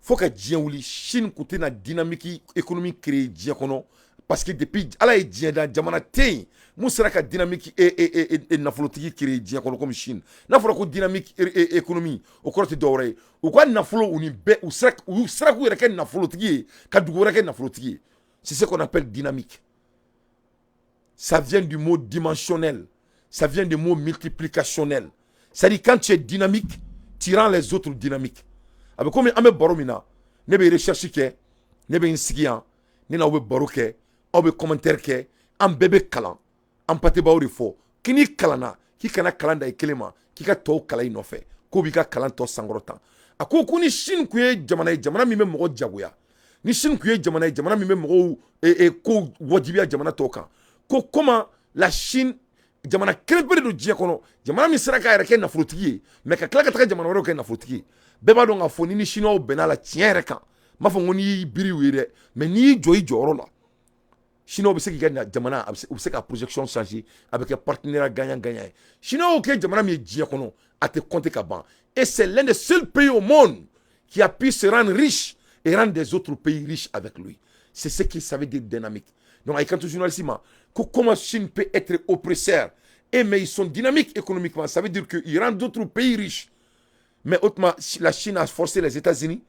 fo ka diɲɛ wuli, Chine kun tɛna dynamique économie créer diɲɛ kɔnɔ, parce que depuis Ala ye diɲɛ dan, jamana tɛ yen mun sera ka dynamique nafolotigi créer diɲɛ kɔnɔ comme Chine. N'a fɔra ko dynamique économie, o kɔrɔ tɛ dɔwɛrɛ ye, u ka nafolo, u ni bɛɛ, u sera k'u yɛrɛ kɛ nafolotigi ye, ka dugu wɛrɛ kɛ nafolotigi ye. C'est ce qu'on appelle dynamique. Ça vient du mot dimensionnel, ça vient du mot multiplicationnel. C'est-à-dire, quand tu es dynamique, tu rends les autres dynamiques. A bɛ komi an bɛ baro min na, ne bɛ recherche kɛ, ne bɛ n sigi yan, ne n'aw bɛ baro kɛ, aw bɛ commentaire kɛ, an bɛɛ bɛ kalan. An patebaw de fɔ k'i n'i kalanna, k'i kana kalan da i kelen ma, k'i ka tɔw kalan i nɔfɛ, k'o b'i ka kalan tɔ sankɔrɔ tan. A ko ko ni Chine kun ye jamana ye, jamana min bɛ mɔgɔ jagoya, ni Chine kun ye jamana ye, jamana min bɛ mɔgɔw ko wajibiya jamana tɔw kan, ko comment la Chine Jamana kelen pe de don diɲɛ kɔnɔ, jamana min sera k'a yɛrɛ kɛ nafolotigi ye, mais ka tila ka taga jamana wɛrɛw kɛ nafolotigi ye. Bɛɛ b'a dɔn k'a fɔ ni ni Chinois bɛnna la tiɲɛ yɛrɛ kan, n b'a fɔ ko n'i y'i biri u ye dɛ, mais n'i y'i jɔ i jɔyɔrɔ la, Chinois bɛ se k'i ka jamana, a bɛ se ka projection changer, a bɛ kɛ partenariat gagnant gagnant ye. Chinois kɛ jamana min ye diɲɛ kɔnɔ, a tɛ compter ka ban. Et c'est l'un des seuls pays au monde qui a pu se rendre riche et rendre des autres pays riches avec lui. C'est ce qui ça veut dire dynamique. Donc a y'i kanto journaliste ma ko comment Chine peut être oppresseur et mais ils sont dynamiques économiquement? Ça veut dire qu'ils rendent d'autres pays riches. Mais autrement, la Chine a forcé les États-Unis.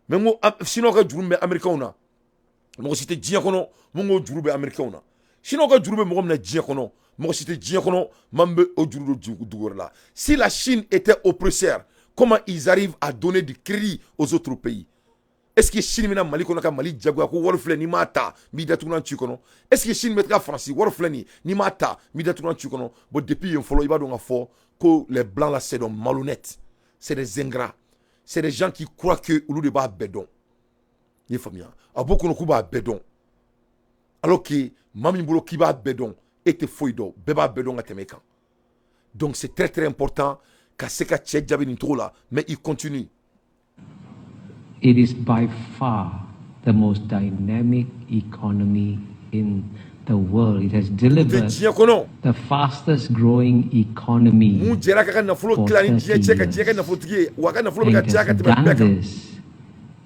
Mais n ko Chinois ka juru bɛ Américains na, mɔgɔ si tɛ diɲɛ kɔnɔ mun k'o juru bɛ Américains na. Chinois ka juru bɛ mɔgɔ min na diɲɛ kɔnɔ, mɔgɔ si tɛ diɲɛ kɔnɔ maa min bɛ o juru don dugu wɛrɛ la. Si la Chine était oppresseur, comment ils arrivent à donner du crédit aux autres pays? Est-ce que Chine bɛna Mali kɔnɔ ka Mali jagoya ko wari filɛ, n'i m'a ta n b'i datugulan ci kɔnɔ? Est-ce que Chine bɛ taga Faransi, wari filɛ nin, n'i m'a ta n b'i datugulan ci kɔnɔ? Bon, depuis yen fɔlɔ, i b'a dɔn k'a fɔ ko les blancs là, c'est des malhonnêtes, c'est des ingrats, c'est des gens qui croient que olu de b'a bɛɛ dɔn. I ye faamuya, a b'o kɔnɔ k'u b'a bɛɛ dɔn, alors que maa min bolo k'i b'a bɛɛ dɔn, e tɛ foyi dɔn, bɛɛ b'a bɛɛ dɔn ka tɛmɛ e kan. Donc c'est très très important ka se ka cɛ jaabi nin cogo la, mais il continue.
It is by far the most dynamic economy in the world. It has delivered the fastest growing economy
mun jɛra ka nafolo tila ni diɲɛ cɛ ka diɲɛ kɛ nafolotigi ye, wa a ka nafolo bɛ ka caya ka tɛmɛ bɛɛ kan.
This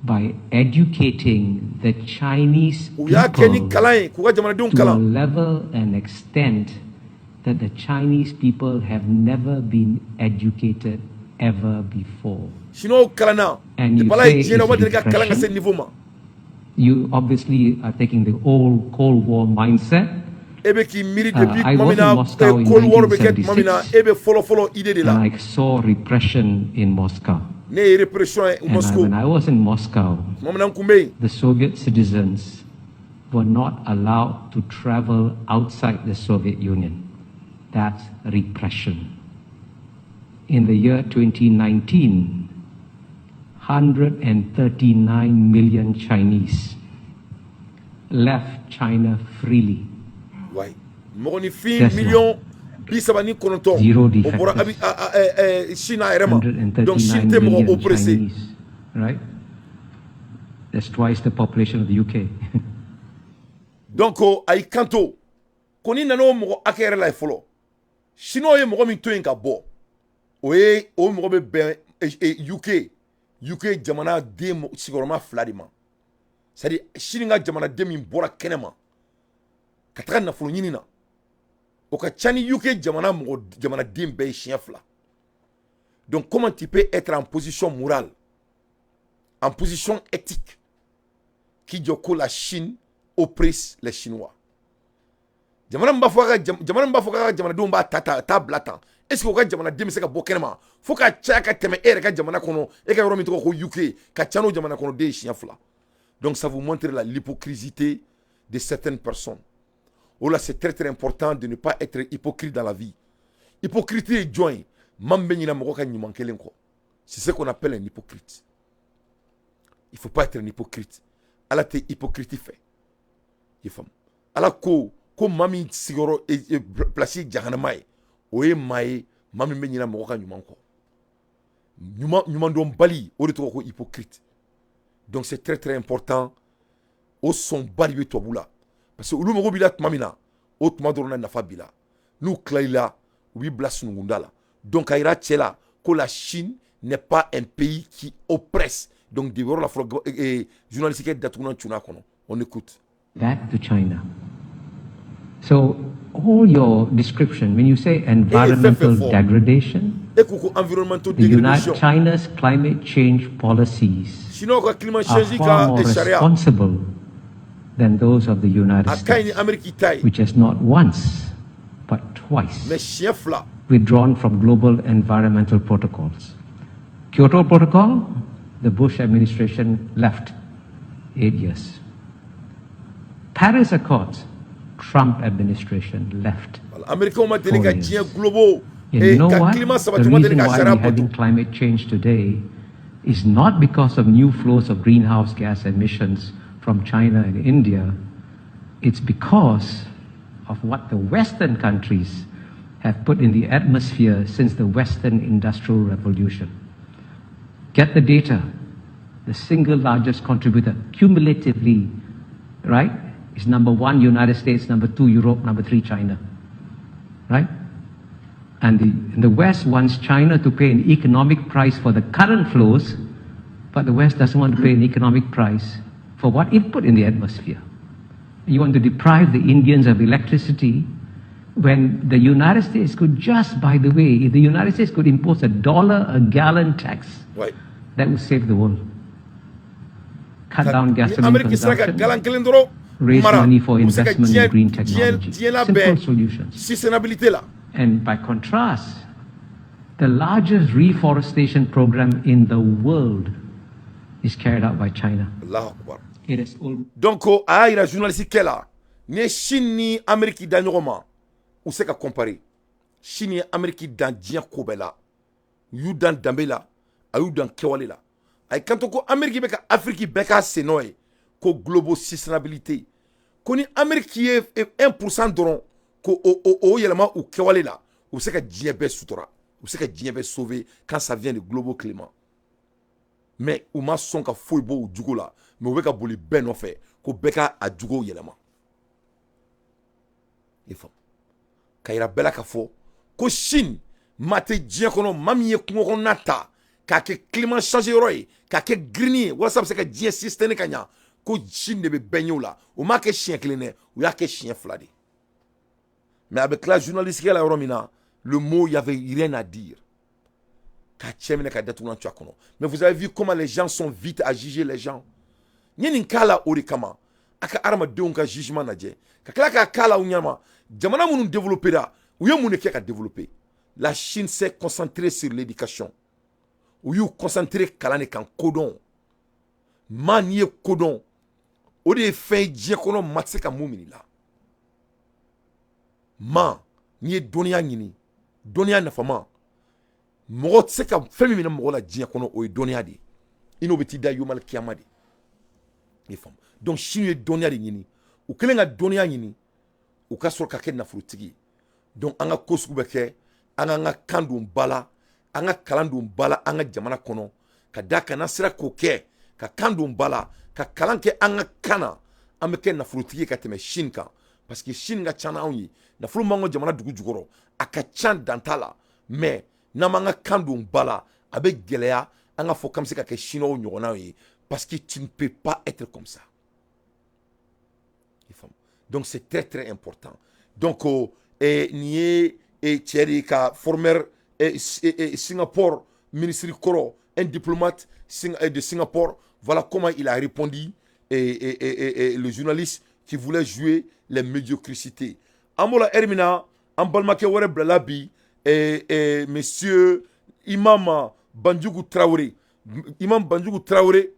by educating the Chinese
U y'a kɛ ni kalan ye, k'u ka jamanadenw
to a
kalan
level and extent that the Chinese people have never been educated ever before.
Chinois kalanna
And you
depuis Ala ye
say
diɲɛ na, u ma
it's
deli ka kalan ka se
repression.
niveau ma.
You obviously are taking the old Cold War mindset.
E bɛ k'i miiri depuis
I
tuma
was
min
in
na
Moscow in
Cold War bɛ kɛ tuma min na,
1976,
e bɛ fɔlɔ fɔlɔ idée de
and
la.
I saw repression in Moscow.
Ne ye répression ye
And I,
Moscou
when I was in Moscow,
tuma min na, n kun bɛ yen,
the Soviet citizens were not allowed to travel outside the Soviet Union. That's repression. In the year 2019, 139 million Chinese left China freely.
Wayi, mɔgɔninfin
Tesla.
39 miliyɔn
Zero
o bɔra abi
defectors.
a Chine a yɛrɛ ma. Donc Chine
139
tɛ mɔgɔ
million
oppressé.
Chinese, right? That's twice the population of the UK.
Donc a y'i kanto ko n'i nana o mɔgɔ hakɛ yɛrɛ la ye fɔlɔ, Chinois ye mɔgɔ min to yen ka bɔ, o ye o mɔgɔ bɛ bɛn UK jamana den sigiyɔrɔma fila de ma. C'est à dire Chine ka jamanaden min bɔra kɛnɛ ma ka taga nafolo ɲini na, o ka ca ni UK jamana mɔgɔ jamanaden bɛɛ ye siɲɛ fila. Donc comment tu peux être en position morale, en position éthique, k'i jɔ ko la Chine oppresse les Chinois? Jamana min b'a fɔ ka jamana min b'a fɔ k'a ka jamanadenw b'a ta ta t'a bila tan, est ce que o ka jamanaden bɛ se ka bɔ kɛnɛ ma fo ka caya ka tɛmɛ e yɛrɛ ka jamana kɔnɔ, e ka yɔrɔ min tɔgɔ ko UK, ka ca n'o jamana kɔnɔden ye siɲɛ fila? Donc ça vous montre la l'hypocrisie de certaines personnes. O la, c'est très très important de ne pas être hypocrite dans la vie. Hypocrite ye jɔn ye? Maa min bɛ ɲinɛ mɔgɔ ka ɲuman kelen kɔ, c'est ce qu'on appelle un hypocrite. Il faut pas être un hypocrite. Ala tɛ hypocrite fɛ, i faamu? Ala ko ko maa min sigiyɔrɔ place ye jahanama ye, o ye maa ye, maa min bɛ ɲinɛ mɔgɔ ka ɲuman kɔ. Ɲuman ɲumandɔnbali, o de tɔgɔ ko hypocrite. Donc c'est très très important. O sɔnba de bɛ tubabu la, parce que olu mago b'i la tuma min na, o tuma dɔrɔn na nafa b'i la. N'u tila i la, u b'i bila sununkunda la. Donc a yira cɛ la ko la Chine n'est pas un pays qui oppresse. Donc de yɔrɔ la fɔlɔ, journaliste kɛ datugulan cunna kɔnɔ. On écoute.
Back to China. So all your description, when you say environmental degradation,
e ko ko environmental
the United,
degradation,
China's climate change policies
Chinois ka climat
are
change
far
ka
more
sariya
responsible than those of the United
a ka ɲi ni
States,
Amérique ta ye,
which has not once, but twice
mais siɲɛ fila
withdrawn from global environmental protocols. Kyoto Protocol, the Bush administration left 8 years. Paris Accords, Trump administration left.
Américains ma deli ka
4 years.
diɲɛ global
And you know
ka
what?
climat
The
sabati, ma deli
reason
ka
why
sariya
we're having
bato.
climate change today is not because of new flows of greenhouse gas emissions from China and India. It's because of what the Western countries have put in the atmosphere since the Western Industrial Revolution. Get the data. The single largest contributor cumulatively, right, is number one, United States, number two, Europe, number three, China. Right? And the West wants China to pay an economic price for the current flows, but the West doesn't want to pay an economic price for what it put in the atmosphere. You want to deprive the Indians of electricity when the United States could just, by the way, if the United States could impose $1 a gallon tax, that would save the world. Cut down gasoline consumption, raise money for investment in green technology. Simple solutions. And by contrast, the largest reforestation program in the world is carried out by China.
Allah Akbar.
It is all
Donc a y'a yira journaliste kɛ la, ni ye Chine ni Amérique da ɲɔgɔn ma, u se ka comparer. Chine ye Amérique dan diɲɛ ko bɛɛ la. U y'u dan danbe la, a y'u dan kɛwale la. A ye kanto ko Amérique bɛ ka Afrique bɛɛ k'a sennɔ ye ko global sustainabilité, ko ni Amérique ye 1% dɔrɔn ko o yɛlɛma u kɛwale la, u bɛ se ka diɲɛ bɛɛ sutura, u bɛ se ka diɲɛ bɛɛ sauver quand ça vient de global climat. Mais u ma sɔn ka foyi bɔ u jugo la, mais u bɛ ka boli bɛɛ nɔfɛ ko bɛɛ ka a jugo yɛlɛma. I faamu ka yira bɛɛ la ka fɔ ko Chine, maa tɛ diɲɛ kɔnɔ maa min ye kungo kɔnɔna ta k'a kɛ climat changer yɔrɔ ye, k'a kɛ green ye, walasa a bɛ se ka diɲɛ système ka ɲa, ko Chine de bɛ bɛɛ ɲɛ o la. U m'a kɛ siɲɛ kelen dɛ, u y'a kɛ siɲɛ fila de. Mais a bɛ tila journaliste la yɔrɔ min na, le mot, il y avait rien à dire, k'a cɛ minɛ ka datugulan tu a kɔnɔ. Mais vous avez vu comment les gens sont vite à juger les gens. N ye nin k'a la, o de kama a ka hadamadenw ka jugement lajɛ ka tila k'a k'a la u ɲɛma. Jamana minnu développé la, u ye mun de kɛ ka développer? La Chine s'est concentrée sur l'éducation. U y'u concentré kalan de kan, kodɔn. Maa n'i ye kodɔn, o de ye fɛn ye diɲɛ kɔnɔ maa tɛ se ka mun minɛ i la. Maa n'i ye dɔnniya ɲini, dɔnniya nafama, mɔgɔ tɛ se ka fɛn min minɛ mɔgɔ la diɲɛ kɔnɔ, o ye dɔnniya de ye. I n'o bɛ t'i da yomali kiyama de. I faamu? Donc Chine ye dɔnniya de ɲini. U kɛlen ka dɔnniya ɲini, u ka sɔrɔ ka kɛ nafolotigi ye. Donc an ka ko sugu bɛ kɛ, an k'an ka kan don ba la, an ka kalan don ba la an ka jamana kɔnɔ, ka da kan n'an sera k'o kɛ, ka kan don ba la, ka kalan kɛ an ka kan na, an bɛ kɛ nafolotigi ye ka tɛmɛ Chine kan, parce que Chine ka ca n'anw ye. Nafolo m'an ka jamana dugu jukɔrɔ, a ka ca, dan t'a la. Mais n'an m'an ka kan don ba la, a bɛ gɛlɛya an ka fɔ k'an bɛ se ka kɛ Chinois ɲɔgɔnnaw ye, parce que tu ne peux pas être comme ça. Donc c'est très très important. Donc nin ye cɛ de ye ka former Singapour ministre kɔrɔ, un diplomate de Singapour. Voilà comment il a répondu et le journaliste qui voulait jouer les médiocrités. An b'o la heure min na, an balimakɛ wɛrɛ bilala bi, monsieur Imam Banjugu Traoré. Imam Banjugu Traoré,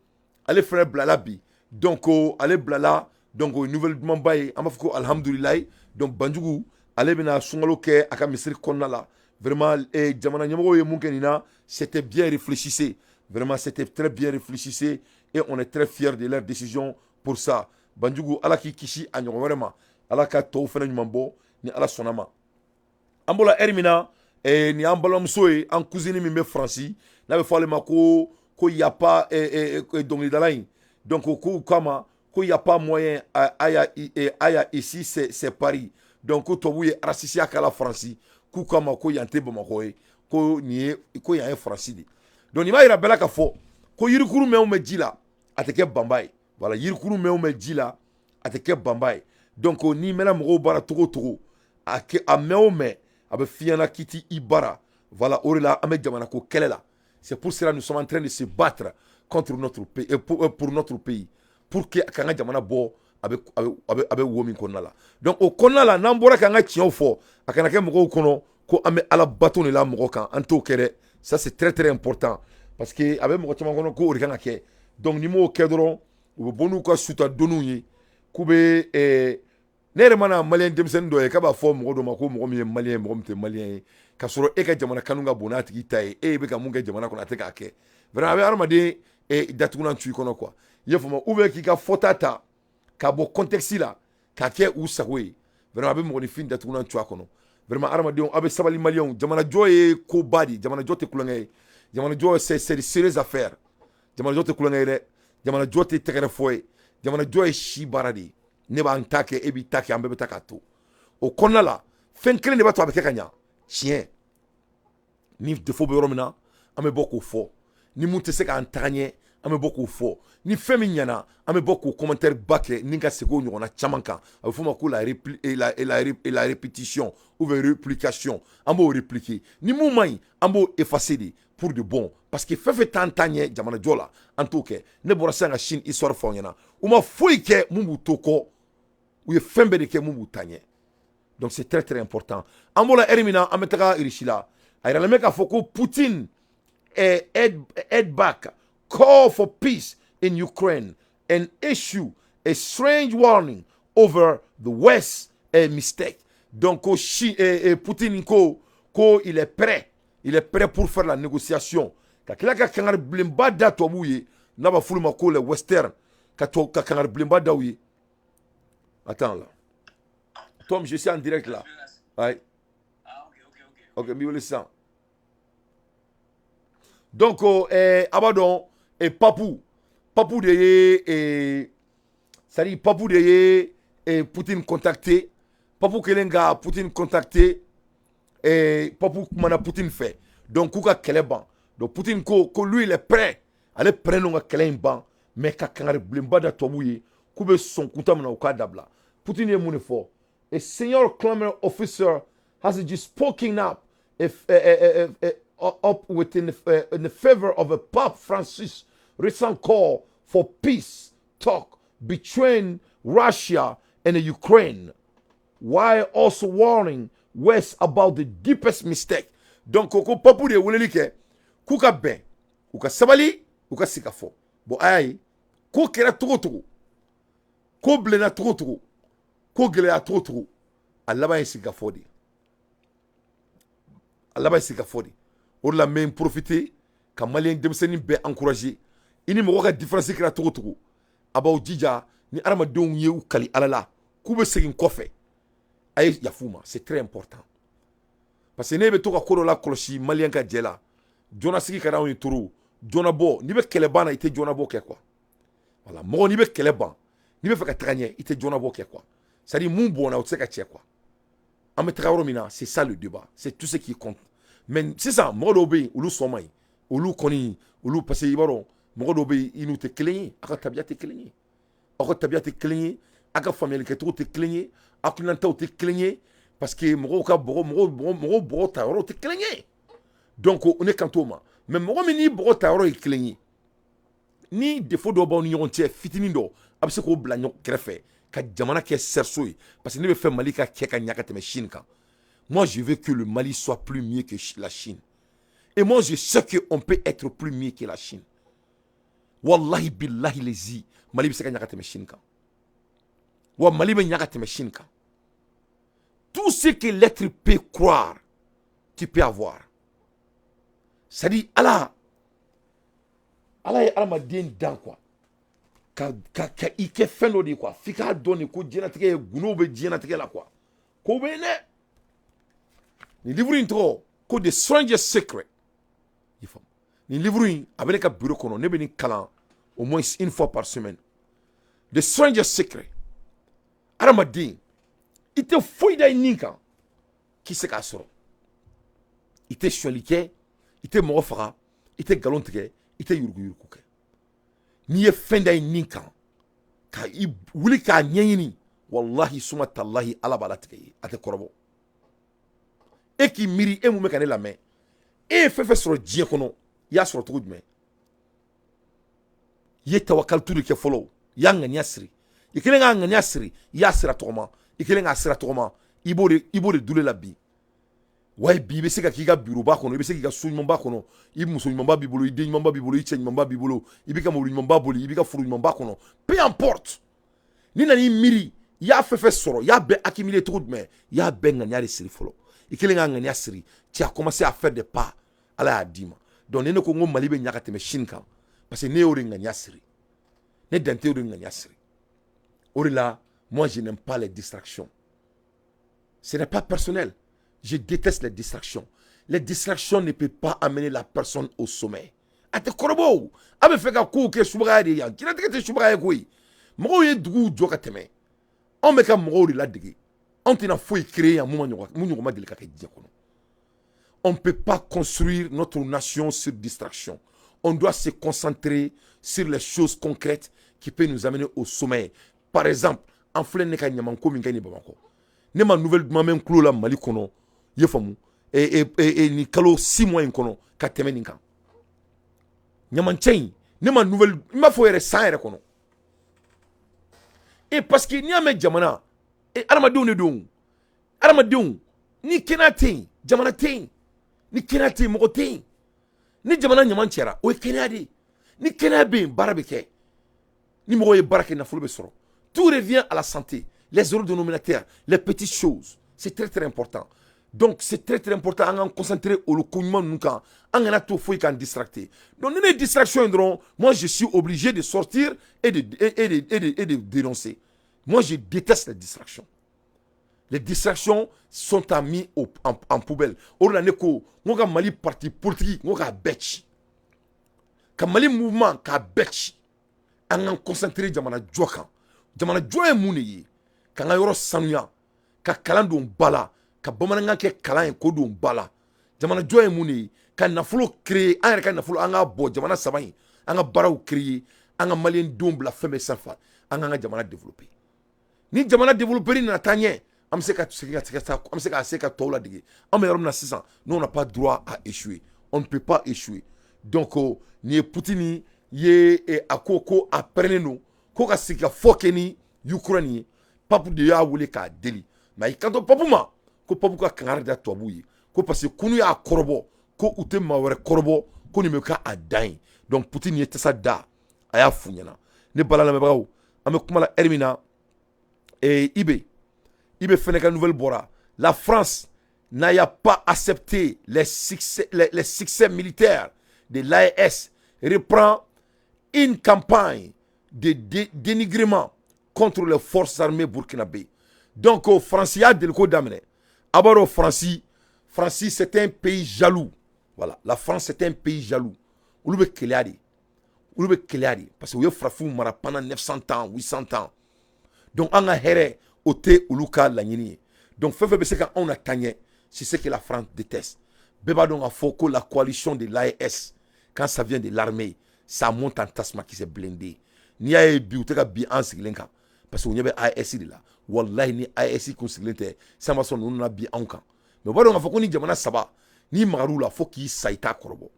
ale fɛnɛ bilala bi. Donc ale bilala, donc o ye nouvelle dumanba ye. An b'a fɔ ko alhamdulilayi. Donc Banjugu, ale bɛna sunkalo kɛ a ka misiri kɔnɔna la. Vraiment, jamana ɲɛmɔgɔw ye mun kɛ nin na, c'était bien réfléchi. Vraiment, c'était très bien réfléchi et on est très fiers de leur décision pour ça. Banjugu, Ala k'i kisi a ɲɔgɔn wɛrɛ ma, Ala ka tɔw fɛnɛ ɲuman bɔ ni Ala sɔnna ma. An bɔra heure min na, nin y'an balimamuso ye, an cousine min bɛ Faransi, n'a bɛ fɔ ale ma ko yapa, dɔnkilidala in. Donc k'u kama ko y a pas moyen, aya aya, ici c'est Paris. Donc ko tubabu ye raciste k'a la Faransi, k'u kama ko yan tɛ Bamakɔ ye, ko nin ye, ko yan ye Faransi de. Donc nin b'a yira bɛɛ la k'a fɔ ko yirikuru mɛn o mɛn ji la, a tɛ kɛ banba ye. Voilà, yirikuru mɛn o mɛn ji la, a tɛ kɛ banba ye. Donc n'i mɛnna mɔgɔw baara togo togo, a kɛ a mɛn o mɛn, a bɛ f'i ɲɛna k'i t'i bara. Voilà, o de la an bɛ jamana ko kɛlɛ la. C'est pour cela, nous sommes en train de se battre contre notre pays, pour notre pays, pour que k'an ka jamana bɔ a bɛ wo min kɔnɔna la. Donc o kɔnɔna la, n'an bɔra k'an ka tiɲɛw fɔ, a kana kɛ mɔgɔw kɔnɔ ko an bɛ Ala bato de la mɔgɔ kan. An t'o kɛ dɛ. Ça, c'est très très important, parce que a bɛ mɔgɔ caman kɔnɔ ko o de kan ka kɛ. Donc ni m'o kɛ dɔrɔn, u bɛ bɔ n'u ka suta doniw ye k'u bɛ ne yɛrɛ mana malien denmisɛnnin dɔ ye k'a b'a fɔ mɔgɔ dɔ ma ko mɔgɔ min ye malien ye, mɔgɔ min tɛ malien ye, k'a sɔrɔ e ka jamana kanu ka bon n'a tigi ta ye, e bɛ ka mun kɛ jamana kɔnɔ, a tɛ k'a kɛ. Vraiment, a bɛ hadamaden datugulan tu i kɔnɔ quoi. I y'a faamu? Ou bien k'i ka fɔta ta k'a bɔ contexte la k'a kɛ u sago ye. Vraiment, a bɛ mɔgɔninfin datugulan tu a kɔnɔ. Vraiment, hadamadenw, aw bɛ sabali. Maliyɛnw, jamanajɔ ye koba de ye. Jamanajɔ tɛ kulonkɛ ye. Jamanajɔ, c'est de sérieuses affaires. Jamanajɔ tɛ kulonkɛ ye dɛ. Jamanajɔ tɛ tɛgɛrɛ fɔ ye. Jamanajɔ ye si baara de ye. Ne b'an ta kɛ, e b'i ta kɛ, an bɛɛ bɛ ta k'a to o kɔnɔna la. Fɛn kelen de b'a to a bɛ kɛ ka ɲa: tiɲɛ. Ni défaut bɛ yɔrɔ min na, an bɛ bɔ k'o fɔ. Ni mun tɛ se k'an taga ɲɛ, an bɛ bɔ k'o fɔ. Ni fɛn min ɲɛna, an bɛ bɔ k'o commentaire ba kɛ ni ka segin o ɲɔgɔnna caman kan. A bɛ f'o ma ko la répétition ou bien réplication. An b'o répliquer. Ni mun man ɲi, an b'o effacer de pour de bon, parce que fɛn fɛn t'an ta ɲɛ jamanajɔ la, an t'o kɛ. Ne bɔra sisan ka Chine histoire fɔ aw ɲɛna. U ma foyi kɛ mun b'u to kɔ. U ye fɛn bɛɛ de kɛ mun b'u ta ɲɛ. Donc c'est très très important. An bɔra heure min na, an bɛ taga Russie la. A yiralen bɛ k'a fɔ ko Poutine aid back call for peace in Ukraine and issue a strange warning over the West a mistake. Donc ko Poutine ko il est prêt, il est prêt pour faire la négociation, ka tila ka kangari bilenba da tubabuw ye, n'a b'a f'olu ma ko les western, ka to ka kangari bilenba da u ye. Attends là, Tom, je suis en direct là. Ouais.
Ah, ok.
Ok, n b'i wele sisan. Donc a b'a dɔn, pape de ye, c'est à dire pape de ye Poutine contacté. Pape kɛlen ka Poutine contacté, pape kumana Poutine fɛ. Donc k'u ka kɛlɛ ban. Donc Poutine ko lui, il est prêt, ale prêt don ka kɛlɛ in ban, mais ka kangari bilenba da tubabuw ye k'u bɛ sɔn kunta min na, u k'a dabila. Poutine ye mun de fɔ? A senior Kremlin officer has just spoken up if, up within the, in the favor of a Pope Francis recent call for peace talk between Russia and the Ukraine, while also warning West about the deepest mistake. Donc ko pape de ye weleli kɛ k'u ka bɛn, u ka sabali, u ka sigi ka fɔ. Bon, a y'a ye, ko kɛra cogo o cogo, ko bilenna cogo o cogo, ko gɛlɛya cogo o cogo, a laban ye sigi ka fɔ de ye. A laban ye sigi ka fɔ de. O de la, n bɛ n profiter ka maliyɛn denmisɛnnin bɛɛ encourager. I ni mɔgɔ ka différence kɛra cogo o cogo, a b'aw jija, ni adamadenw ye u kali Ala la k'u bɛ segin kɔfɛ, a ye yafu ma. C'est très important, parce que ne bɛ to ka ko dɔ la kɔlɔsi maliyɛn ka jɛ la. Joona sigi ka d'anw ye trop. Joona bɔ, n'i bɛ kɛlɛ ban na, i tɛ joona bɔ kɛ quoi. Voilà, mɔgɔ, n'i bɛ kɛlɛ ban, n'i bɛ fɛ ka taga ɲɛ, i tɛ joona bɔ kɛ quoi. C'est à dire, mun bɔnna, o tɛ se ka cɛ quoi. An bɛ taga yɔrɔ min na, c'est ça le débat, c'est tout ce qui compte. Mais sisan, mɔgɔ dɔw bɛ yen, olu sɔn man ɲi, olu kɔni, olu, parce que i b'a dɔn, mɔgɔ dɔw bɛ yen, i n'u tɛ kelen ye, aw ka tabiya tɛ kelen ye, aw ka tabiya tɛ kelen ye, aw ka faamuyali kɛcogo tɛ kelen ye, hakilinataw tɛ kelen ye, parce que mɔgɔw ka bɔgɔ, mɔgɔw bɔgɔ ta yɔrɔ tɛ kelen ye. Donc ne kan t'o ma. Mais mɔgɔ min n'i bɔgɔ ta yɔrɔ ye kelen ye, ni défaut dɔw b'aw ni ɲɔgɔn cɛ, fitinin dɔ, a bɛ se k'o bila ɲɔgɔn kɛrɛfɛ ka jamana kɛ cerceau ye, parce que ne bɛ fɛ Mali ka kɛ ka ɲa ka tɛmɛ Chine kan. Moi, je veux que le Mali soit plus mieux que la Chine, et moi, je sais qu'on peut être plus mieux que la Chine. Wallahi billahi lezi, Mali bɛ se ka ɲa ka tɛmɛ Chine kan. Wa Mali bɛ ɲa ka tɛmɛ Chine kan. Tout ce que l'être peut croire, tu peux avoir. C'est à dire, Ala ye adamaden dan quoi, ka i kɛ fɛn dɔ de ye quoi. F'i k'a dɔn de ko diɲɛlatigɛ ye gundow bɛ diɲɛlatigɛ la quoi. Ko bɛ yen dɛ. Nin livre in tɔgɔ ko The Strangest Secret. I faamu, nin livre in, a bɛ ne ka bureau kɔnɔ. Ne bɛ nin kalan au moins une fois par semaine, The Strangest Secret. Adamaden, i tɛ foyi da i nin kan k'i se k'a sɔrɔ. I tɛ sonyali kɛ, i tɛ mɔgɔ faga, i tɛ nkalon tigɛ, i tɛ yuruguyurugu kɛ. N'i ye fɛn da i nin kan ka i wuli k'a ɲɛɲini, wallahi suma talahi, Ala b'a latigɛ i ye, a tɛ kɔrɔbɔ. E k'i miiri, e mun bɛ ka ne lamɛn, e ye fɛn fɛn sɔrɔ diɲɛ kɔnɔ, i y'a sɔrɔ cogo jumɛn? I ye tawakalitu de kɛ fɔlɔ, i y'a ŋaniya siri. I kɛlen k'a ŋaniya siri, i y'a sira tɔgɔma. I kɛlen k'a sira tɔgɔma, i b'o de dule la bi. Wayi, bi i bɛ se ka k'i ka bureau kɔnɔ, i bɛ se k'i ka so ɲumanba kɔnɔ, i muso ɲumanba b'i bolo, i den ɲumanba b'i bolo, i cɛ ɲumanba b'i bolo, i b'i ka mobili ɲumanba boli, i b'i ka foro ɲumanba kɔnɔ, peu importe. Ni nana i miiri, i y'a fɛn fɛn sɔrɔ, i y'a bɛɛ accumuler cogo jumɛn? I y'a bɛɛ ŋaniya de siri fɔlɔ. I kɛlen k'a ŋaniya siri, tu as commencé à faire des pas, Ala y'a d'i ma. Donc ni ne ko n ko Mali bɛ ɲa ka tɛmɛ Chine kan, parce que ne y'o de ŋaniya siri, ne dante y'o de ŋaniya siri. O de la, moi, je n'aime pas les distractions. Ce n'est pas personnel. Je déteste les distractions. Les distractions ne peuvent pas amener la personne au sommet. A tɛ kɔrɔbɔ o. A bɛ fɛ ka kow kɛ subagaya de ye yan. Diɲɛlatigɛ tɛ subagaya ye koyi. Mɔgɔw ye duguw jɔ ka tɛmɛ. Anw bɛ ka mɔgɔw de ladege. Anw tɛna foyi créer yan mun ma ɲɔgɔn mun ɲɔgɔn ma deli ka kɛ diɲɛ kɔnɔ. On ne peut pas construire notre nation sur distraction. On doit se concentrer sur les choses concrètes qui peuvent nous amener au sommet. Par exemple, an filɛ ne ka ɲamanko min kɛ nin Bamakɔ. Ne ma nouvelle duman mɛn tulo la Mali kɔnɔ, i ye faamu, e, nin kalo 6 mois in kɔnɔ ka tɛmɛ nin kan. Ɲamancɛ in, ne ma nouvelle, n b'a fɔ yɛrɛ san yɛrɛ kɔnɔ. E parce que n'i y'a mɛn jamana, e adamadenw de don. Adamadenw, ni kɛnɛya tɛ yen, jamana tɛ yen. Ni kɛnɛya tɛ yen, mɔgɔ tɛ yen. Ni jamana ɲaman cɛra, o ye kɛnɛya de ye. Ni kɛnɛya bɛ yen, baara bɛ kɛ. Ni mɔgɔ ye baara kɛ, nafolo bɛ sɔrɔ. Tout revient à la santé. Les zéros dénominateurs, les petites choses, c'est très très important. Donc c'est très très important an k'an concentrer olu ko ɲuman ninnu kan. An kana to foyi k'an distracter. Donc ni ne ye distraction ye dɔrɔn, moi je suis obligé de sortir et de dénoncer. Moi, je déteste les distractions. Les distractions sont à mis en poubelle. O de la ne ko n ko ka Mali parti politique, n ko k'a bɛɛ ci. Ka Mali mouvement k'a bɛɛ ci. An k'an concentrer jamana jɔ kan. Jamana jɔ ye mun de ye? K'an ka yɔrɔ sanuya, ka kalan don ba la, ka bamanankan kɛ kalan ye k'o don ba la. Jamana jɔ ye mun de ye? Ka nafolo créer, an yɛrɛ ka nafolo an k'a bɔ jamana saba in, an ka baaraw créer, an ka maliyɛn denw bila fɛn bɛɛ sanfɛ, an k'an ka jamana développer. Ni jamana développer nana taa ɲɛ, an bɛ se ka segin ka se an bɛ se ka tɔw ladege. An bɛ yɔrɔ min na sisan, nous, on n'a pas droit à échouer. On ne peut pas échouer. Donc nin ye Poutine ye, a ko ko a pɛrɛnnen don ko ka sigi ka fɔ kɛ ni Ukraine ye. Pape de y'a wele k'a deli, mais a y'i kanto pape ma ko pape ka kangari da tubabuw ye ko parce que kunu y'a kɔrɔbɔ ko u tɛ maa wɛrɛ kɔrɔbɔ, ko nin bɛ kɛ a dan ye. Donc Poutine ye tasa da, a y'a f'u ɲɛna. Ne bala lamɛnbagaw, an bɛ kuma la heure min na, IB fɛnɛ ka nouvelle bɔra. La France n'a pas accepté les succès militaires de l'AES, reprend une campagne de dénigrement contre les forces armées burkinabé. Donc France y'a deliko daminɛ. A b'a dɔn Faransi, c'est un pays jaloux. Voilà, la France, c'est un pays jaloux. Olu bɛ keleya de, olu bɛ keleya de, parce que u ye farafinw mara pendant 900 ans, 800 ans. Donc an ka hɛrɛ, o tɛ olu ka laɲini ye. Donc fɛn fɛn bɛ se ka anw na taa ɲɛ, c'est ce que la France déteste. Bɛɛ b'a dɔn k'a fɔ ko la coalition de l'AES, quand ça vient de l'armée, ça monte en tasuma kisɛ blindé. N'i y'a ye bi u tɛ ka bi an sigilen kan, parce que u ɲɛ bɛ AES de la. Walahi, ni AES kun sigilen tɛ sisan, b'a sɔrɔ ninnu nana bi anw kan. Mais u b'a dɔn k'a fɔ ko ni jamana saba n'i magar'u la, fo k'i sa, i t'a kɔrɔbɔ.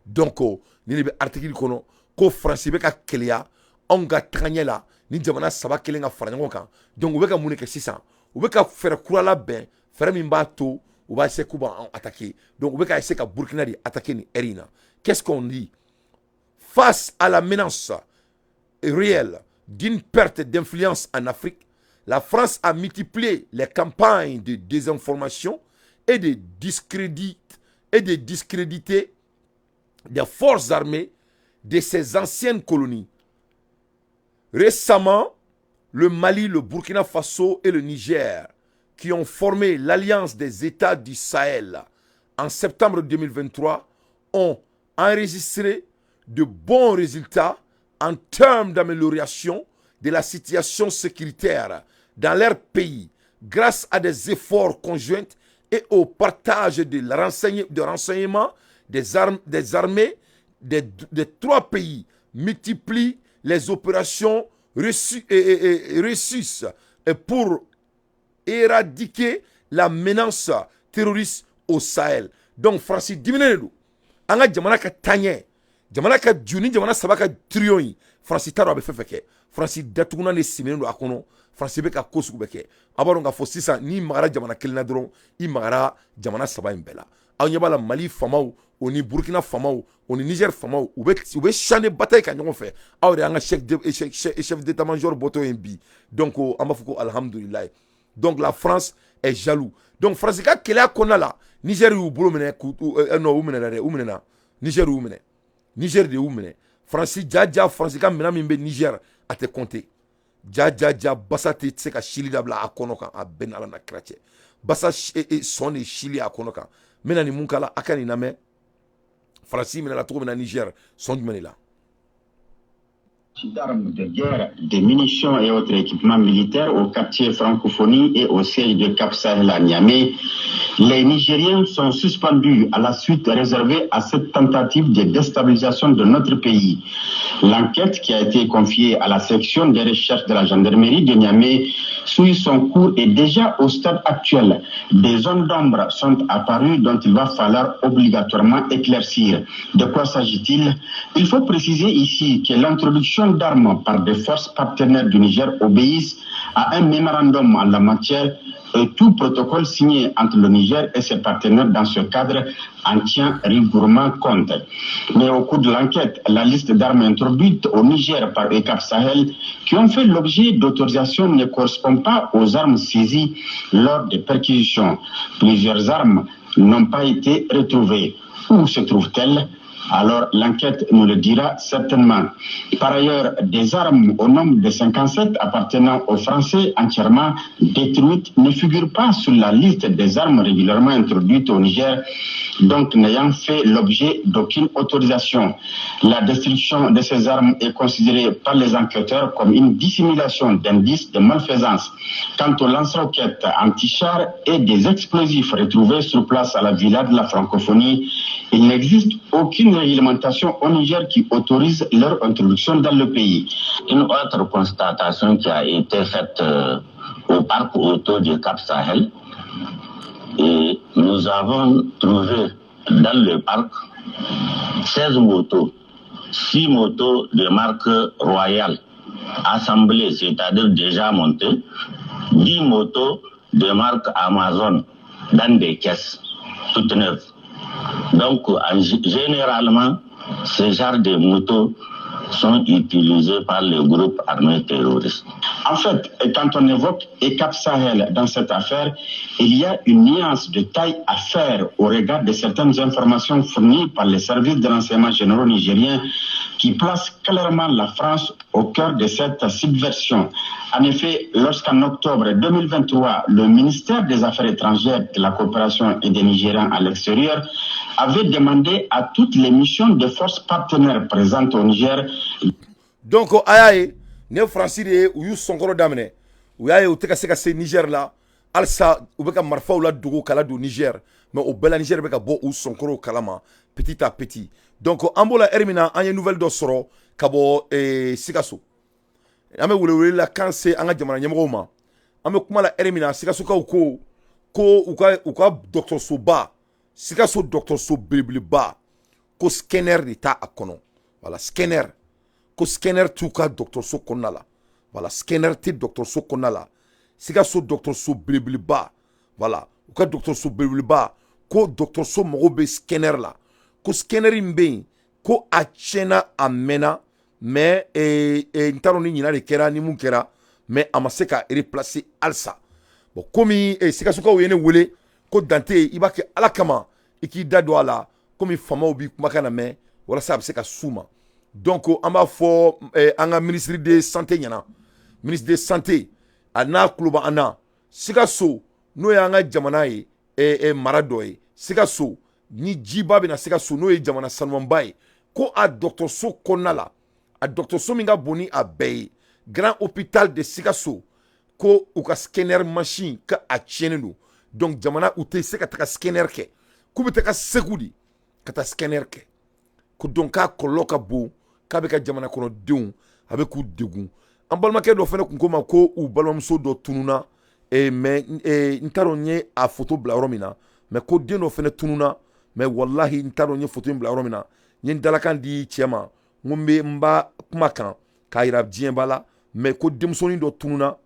Donc nin de bɛ article kɔnɔ ko Faransi bɛ ka keleya anw ka tagaɲɛ la ni jamana saba kelen ka fara ɲɔgɔn kan. Donc u bɛ ka mun de kɛ sisan? U bɛ ka fɛɛrɛ kura labɛn, fɛɛrɛ min b'a to u b'a essayer k'u b'an attaquer. Donc u bɛ ka essayer ka Burkina de attaquer nin heure in na. Qu'est-ce qu'on dit? Face à la menace réelle d'une perte d'influence en Afrique, la France a multiplié les campagnes de désinformation et de discréditer des forces armées de ses anciennes colonies. Récemment, le Mali, le Burkina Faso et le Niger, qui ont formé l'Alliance des États du Sahel en septembre 2023, ont enregistré de bons résultats en termes d'amélioration de la situation sécuritaire dans leur pays grâce à des efforts conjoints et au partage de renseignements des armées des trois pays multiplient les opérations reçues et pour éradiquer la menace terroriste au Sahel. Donc Faransi diminen de don an ka jamana ka taaɲɛ, jamana ka ju ni jamana saba ka trio in. Faransi t'a dɔn a bɛ fɛn fɛn kɛ. Faransi datugunan de siminen don a kɔnɔ. Faransi bɛ ka ko sugu bɛɛ kɛ. A b'a dɔn k'a fɔ sisan, n'i magara jamana kelen na dɔrɔn, i magara jamana saba in bɛɛ la. Aw ɲɛ b'a la, Mali famaw o ni Burukina famaw o ni Niger famaw, u bɛ champ de bataille ka ɲɔgɔn fɛ. Aw de y'an ka chef d'état-major bɔtɔ ye bi. Donc an b'a fɔ ko alhamdulilayi. Donc la France est jaloux. Donc Faransi ka kɛlɛya kɔnɔna la, Niger y'u bolo minɛ k'u, non, u minɛna dɛ, u minɛna. Niger y'u minɛ, Niger de y'u minɛ. Faransi ja ja, Faransi ka minɛn min bɛ Niger, a tɛ compter. Ja ja ja, basa tɛ se ka sili dabila a kɔnɔ kan. A bɛɛ ni Ala na kira cɛ. Basa sɔn de sili a kɔnɔ kan. N bɛna nin mun kala, a ka nin lamɛn. Faransi minɛla cogo min na Niger, sɔn jumɛn de la?
D'armes de guerre, des munitions et autres équipements militaires au quartier Francophonie et au siège de Cap Sahel à Niamey. Les Nigériens sont suspendus à la suite réservée à cette tentative de déstabilisation de notre pays. L'enquête qui a été confiée à la section des recherches de la gendarmerie de Niamey suit son cours et déjà au stade actuel, des zones d'ombre sont apparues dont il va falloir obligatoirement éclaircir. De quoi s'agit-il? Il faut préciser ici que l'introduction d'armes par des forces partenaires du Niger obéissent à un mémorandum en la matière et tout protocole signé entre le Niger et ses partenaires dans ce cadre en tient rigoureusement compte. Mais au cours de l'enquête, la liste d'armes introduites au Niger par EUCAP Sahel qui ont fait l'objet d'autorisations ne correspond pas aux armes saisies lors des perquisitions. Plusieurs armes n'ont pas été retrouvées. Où se trouvent-elles? Alors l'enquête nous le dira certainement. Par ailleurs, des armes au nombre de 57 appartenant aux Français entièrement détruites ne figurent pas sur la liste des armes régulièrement introduites au Niger, donc n'ayant fait l'objet d'aucune autorisation. La destruction de ces armes est considérée par les enquêteurs comme une dissimulation d'indices de malfaisance. Quant aux lance-roquettes anti-chars et des explosifs retrouvés sur place à la villa de la francophonie, il n'existe aucune réglementation au Niger qui autorise leur introduction dans le pays.
Une autre constatation qui a été faite au parc auto du Cap Sahel, et nous avons trouvé dans le parc 16 motos, 6 motos de marque Royale assemblées, c'est-à-dire déjà montées, 10 motos de marque Amazon dans des caisses toutes neuves. Donc, généralement, ce genre de motos sont utilisés par les groupes armés terroristes.
En fait, quand on évoque EUCAP Sahel dans cette affaire, il y a une nuance de taille à faire au regard de certaines informations fournies par les services de renseignement généraux nigériens qui placent clairement la France au cœur de cette subversion. En effet, lorsqu'en octobre 2023, le ministère des Affaires étrangères, de la coopération et des Nigériens à l'extérieur avait demandé à toutes les missions de forces partenaires présentes au Niger.
Donc, a y'a ye nin ye Faransi de ye, u y'u sɔnkɔrɔ daminɛ, u y'a ye u tɛ ka se ka se Niger la halisa. U bɛ ka marifaw la dogo kala don Niger, mais o bɛɛ la Niger bɛ ka bɔ u sɔnkɔrɔw kalama petit à petit. Donc an b'o la heure min na, an ye nouvelle dɔ sɔrɔ ka bɔ Sikaso. An bɛ welewele la kan se an ka jamana ɲɛmɔgɔw ma. An bɛ kuma la heure min na, Sikasokaw ko u ka dɔgɔtɔrɔsoba, Sikaso dɔgɔtɔrɔso belebeleba, ko scanner de t'a a kɔnɔ. Voilà, scanner, ko scanner t'u ka dɔgɔtɔrɔso kɔnɔna la. Voilà, scanner tɛ dɔgɔtɔrɔso kɔnɔna la, Sikaso dɔgɔtɔrɔso belebeleba. Voilà, u ka dɔgɔtɔrɔso belebeleba, ko dɔgɔtɔrɔso mago bɛ scanner la, ko scanner in bɛ yen, ko a tiɲɛna a mɛnna, mais n t'a dɔn ni ɲinan de kɛra ni mun kɛra, mais a ma se ka replacer halisa. Bon, komi Sikasokaw ye ne wele ko Dante, i b'a kɛ Ala kama, i k'i da don a la, komi faamaw b'i kumakan na mɛn, walasa a bɛ se ka s'u ma. Donc an b'a fɔ an ka ministre de santé ɲɛna, ministre de santé, a n'a tulo b'an na, Sikaso n'o y'an ka jamana ye, mara dɔ ye Sikaso, ni jiba bɛna Sikaso, n'o ye jamana sanumanba ye, ko a dɔgɔtɔrɔso kɔnɔna la, a dɔgɔtɔrɔso min ka bon ni a bɛɛ ye, Grand Hôpital de Sikaso, ko u ka scanner machine ka a tiɲɛnen don. Donc jamana u tɛ se ka taga scanner kɛ, k'u bɛ taga Segu de ka taa scanner kɛ. Ko donc k'a kɔlɔlɔ ka bon, k'a bɛ ka jamana kɔnɔdenw, a bɛ k'u degun. An balimakɛ dɔ fana tun ko ma ko u balimamuso dɔ tununna, mais n t'a dɔn n ye a photo bila yɔrɔ min na, mais ko den dɔ fana tununna, mais walahi n t'a dɔn n ye photo in bila yɔrɔ min na. N ye n dalakan di cɛ ma, n ko n bɛ n b'a kuma kan k'a yira diɲɛba la, mais ko denmisɛnnin dɔ tununna.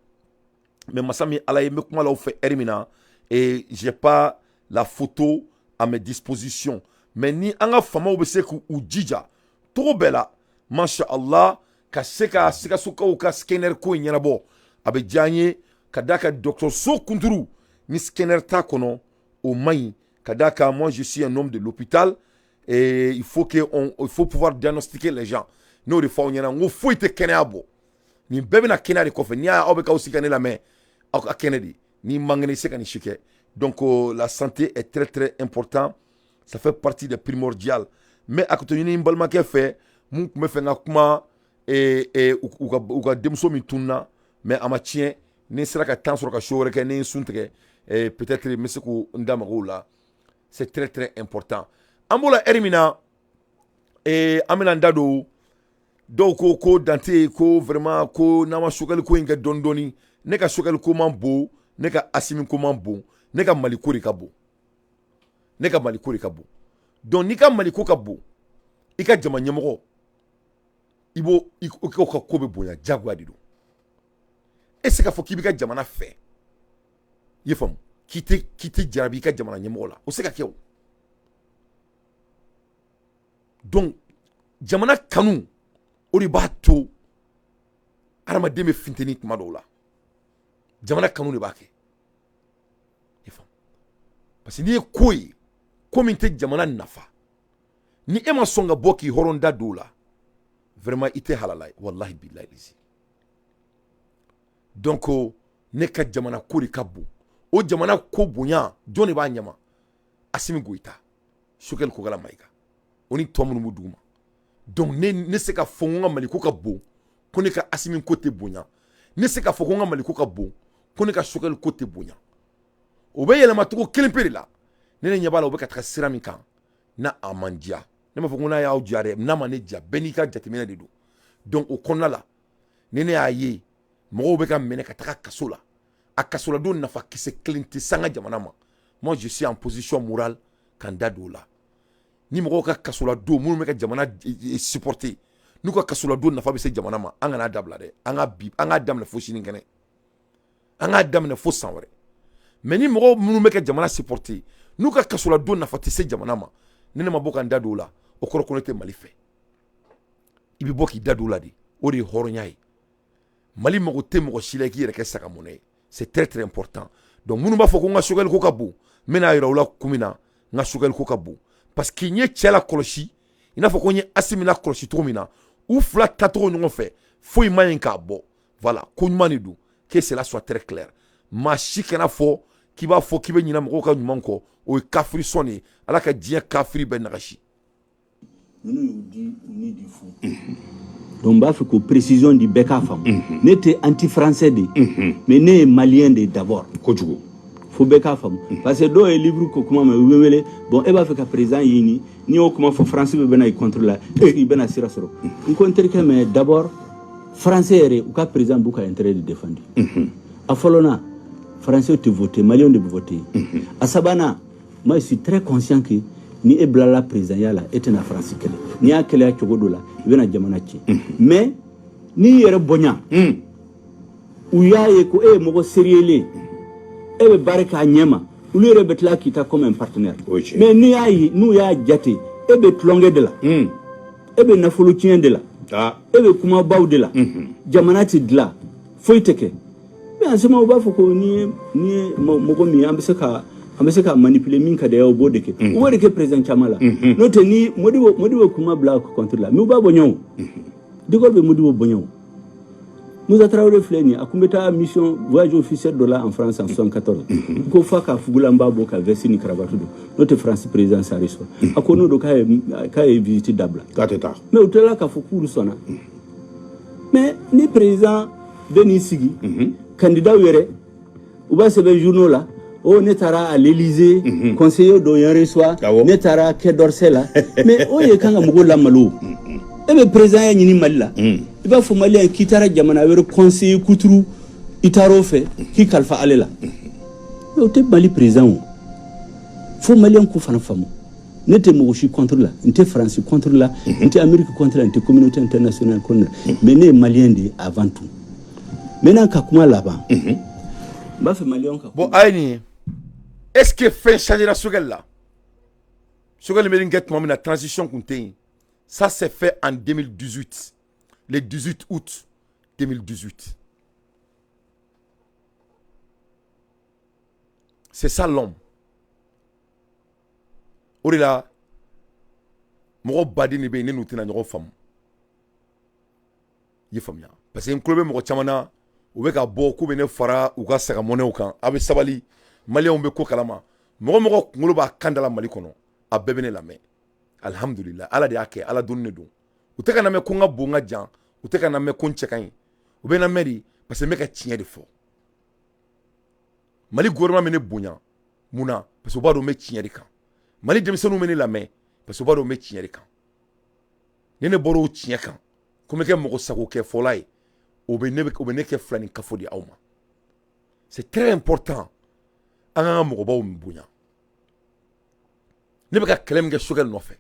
Mais masa min Ala ye, n bɛ kuma la aw fɛ heure min na, et j'ai pas la photo à mes dispositions. Mais ni an ka faamaw bɛ se k'u jija togo bɛɛ la, masha Allah, ka se ka Sikasokaw ka scanner ko in ɲɛnabɔ, a bɛ diya an ye. Ka d'a kan dɔgɔtɔrɔso kunturu ni scanner t'a kɔnɔ, o man ɲi. Ka d'a kan moi, je suis un homme de l'hôpital et il faut pouvoir diagnostiquer les gens. N'o de fɔ aw ɲɛna, n ko foyi tɛ kɛnɛya bɔ, nin bɛɛ bɛna kɛnɛya de kɔfɛ. N'i y'a aw bɛ k'aw sigi ka ne lamɛn, aw ka kɛnɛ de, n'i man kɛnɛ, i se ka nin si kɛ. Donc la santé est très très important, ça fait partie des primordiales. Mais a to ɲini n balimakɛ fɛ mun tun bɛ fɛ n ka kuma u ka denmuso min tununna, mais a ma tiɲɛ. Ni n sera ka temps sɔrɔ ka show wɛrɛ kɛ, ni n sun tigɛ, peut-être n bɛ se k'o n da mago o la. C'est très très important. An b'o la heure min na, an bɛna n da don. Dɔw ko ko Dante ko vraiment ko n'an ma Choguel ko in kɛ dɔɔni dɔɔni. Ne ka Choguel ko man bon, ne ka Assimi ko man bon, ne ka Mali ko de ka bon. Ne ka Mali ko de ka bon. Donc n'i ka Mali ko ka bon, i ka jama ɲɛmɔgɔ, i b'o i ka ko bɛ bonya, diyagoya de don. E se k'a fɔ k'i b'i ka jamana fɛ, i ye faamu, k'i tɛ jarabi i ka jamana ɲɛmɔgɔ la, o se ka kɛ o. Donc jamana kanu, o de b'a to adamaden bɛ funteni tuma dɔw la. Jamana kanu de b'a kɛ, i faamu, parce que n'i ye ko ye, ko min tɛ jamana nafa, ni e ma sɔn ka bɔ k'i hɔrɔn da don o la, vraiment i tɛ halala ye, wallahi billahi. Donc ne ka jamana ko de ka bon. O jamana ko bonya, jɔn de b'a ɲɛma? Assimi Goïta, Choguel Kokalla Maïga, o ni tɔ minnu b'u duguma. Donc ne se ka fɔ n ka Mali ko ka bon ko ne ka Assimi ko tɛ bonya, ne se ka fɔ ko n ka Mali ko ka bon ko ne ka Choguel ko tɛ bonya. O bɛ yɛlɛma cogo kelen pe de la. Ne ɲɛ b'a la, o bɛ ka taga sira min kan, n'a a man diya, ne m'a fɔ ko n'a y'aw diya dɛ, n'a ma ne diya, bɛɛ n'i ka jateminɛ de don. Donc o kɔnɔna la, ni ne y'a ye mɔgɔw bɛ ka minɛ ka taga kaso la, a kasoladon nafa kisɛ kelen tɛ sanga jamana ma, moi je suis en position morale k'an da don o la. Ni mɔgɔw ka kasoladon minnu bɛ ka jamana supporter, n'u ka kasoladon nafa bɛ se jamana ma, an kana dabila dɛ. An ka bi, an k'a daminɛ fo sini kɛnɛ, an k'a daminɛ fo san wɛrɛ. Mais ni mɔgɔw minnu bɛ ka jamana supporter, n'u ka kasoladon nafa tɛ se jamana ma, ni ne ma bɔ ka n da don o la, o kɔrɔ ko ne tɛ Mali fɛ. I bɛ bɔ k'i da don o la de, o de ye hɔrɔnya ye. Mali mago tɛ mɔgɔ si la i k'i yɛrɛ kɛ sagamɔnɛ ye. C'est très très important. Donc minnu b'a fɔ ko n ka Choguel ko ka bon, n bɛna yira u la kun min na n ka Choguel ko ka bon, parce que n ye cɛ la kɔlɔsi i n'a fɔ ko n ye Assimi la kɔlɔsi cogo min na, u fila tacogo ɲɔgɔn fɛ, foyi man ɲi k'a bɔ. Voilà, ko ɲuman de don. Que cela soit très clair, maa si kana fɔ k'i b'a fɔ k'i bɛ ɲinɛ mɔgɔw ka ɲuman kɔ, o ye kafiri sɔn de ye. Ala ka diɲɛ kafiri bɛɛ nagasi.
Ninnu y'u di u ni di fu. Donc n b'a fɛ k'o précision di, bɛɛ k'a faamu. Ne tɛ anti français de ye, mais ne ye malien de ye d'abord.
Kojugu.
Fo bɛɛ k'a faamu, parce que dɔw ye livre ko kuma mɛn, u bɛ wele. Bon, e b'a fɛ ka président ɲini, n'i y'o kuma fɔ, France bɛ bɛna i contre la, est ce que i bɛna sira sɔrɔ? N ko n terikɛ, mais d'abord français yɛrɛ, u ka président b'u ka intérêt de défendre. A fɔlɔ na, français tɛ voter, malien de bɛ voter. A sabanan, moi je suis très conscient que ni e bilala présidentya la, e tɛna France kɛlɛ. N'i y'a kɛlɛya cogo dɔ la, i bɛna jamana tiɲɛ. Mais n'i yɛrɛ bonya, u y'a ye ko e ye mɔgɔ sérieux ye, e bɛ baara k'a ɲɛ ma, olu yɛrɛ bɛ tila k'i ta comme un partenaire. Mais n'i y'a ye, n'u y'a jate e bɛ tulonkɛ de la, e bɛ nafolo tiɲɛ de la, e bɛ kumabaw de la, jamana tɛ dilan, foyi tɛ kɛ. Mais en ce moment, u b'a fɔ ko n'i ye mɔgɔ min ye, an bɛ se ka manipuler min ka di ye, o b'o de kɛ. U b'o de kɛ président caman la. N'o tɛ, ni Modibo kuma bila contre la, mais u b'a bonya o. De Gaulle bɛ Modibo bonya o. Musa Traoré filɛ nin ye, a kun bɛ taa mission voyage officiel dɔ la en France en 74, ko f'a ka fugulanba bɔ ka veste ni cravate don, n'o tɛ France président sari sɔrɔ. A ko n'o don, k'a ye visite dabila.
K'a tɛ taa.
Mais u tilala k'a fɔ k'olu sɔnna. Mais ni président bɛ n'i sigi, candidat yɛrɛ u b'a sɛbɛn journaux la: oh, ne taara à l'Élysée, conseiller dɔ ye n reçoit, ne taara Quai d'Orsay la. Mais o ye kan ka mɔgɔw lamalo. E bɛ président ya ɲini Mali la, i b'a fɔ malien k'i taara jamana wɛrɛ conseiller kuturu, i taara o fɛ k'i kalifa ale la. Mais o tɛ Mali président o. Fo malien k'o fana faamu. Ne tɛ mɔgɔ si contre la, n tɛ Faransi contre la, n tɛ Amérique contre la, n tɛ communauté internationale contre la, mais ne ye malien de ye avant tout. Maintenant, ka kuma laban, n b'a fɛ malien ka
Bon, a ye nin ye, est ce que fɛn changera Choguel la? Choguel bɛ nin kɛ tuma min na, transition kun tɛ yen. Ça s'est fait en 2018, le 18 août 2018. C'est ça l'homme. O de la, mɔgɔ baden de bɛ yen, ne n'u tɛna ɲɔgɔn faamu, i ye faamuya, parce que n tulo bɛ mɔgɔ caman na, u bɛ ka bɔ k'u bɛ ne fara u ka sagamɔnɛw kan. A bɛ sabali. Maliyɛnw bɛ ko kalama. Mɔgɔ mɔgɔ kunkolo b'a kan da la Mali kɔnɔ, a bɛɛ bɛ ne lamɛn. Alihamudulila, Ala de y'a kɛ, Ala donni de don. U tɛ ka na mɛn ko n ka bon, n ka jan. U tɛ ka na mɛn ko n cɛ ka ɲi. U bɛ na mɛn de parce que n bɛ ka tiɲɛ de fɔ. Mali gouvernement bɛ ne bonya mun na? Parce que u b'a dɔn n bɛ tiɲɛ de kan. Mali denmisɛnninw bɛ ne lamɛn parce que u b'a dɔn n bɛ tiɲɛ de kan. Ni ne bɔra o tiɲɛ kan ko n bɛ kɛ mɔgɔ sago kɛ fɔla ye, o bɛ ne kɛ filani kafo di aw ma. C'est très important, an k'an ka mɔgɔbaw bonya. Ne bɛ ka kɛlɛ min kɛ Choguel nɔfɛ,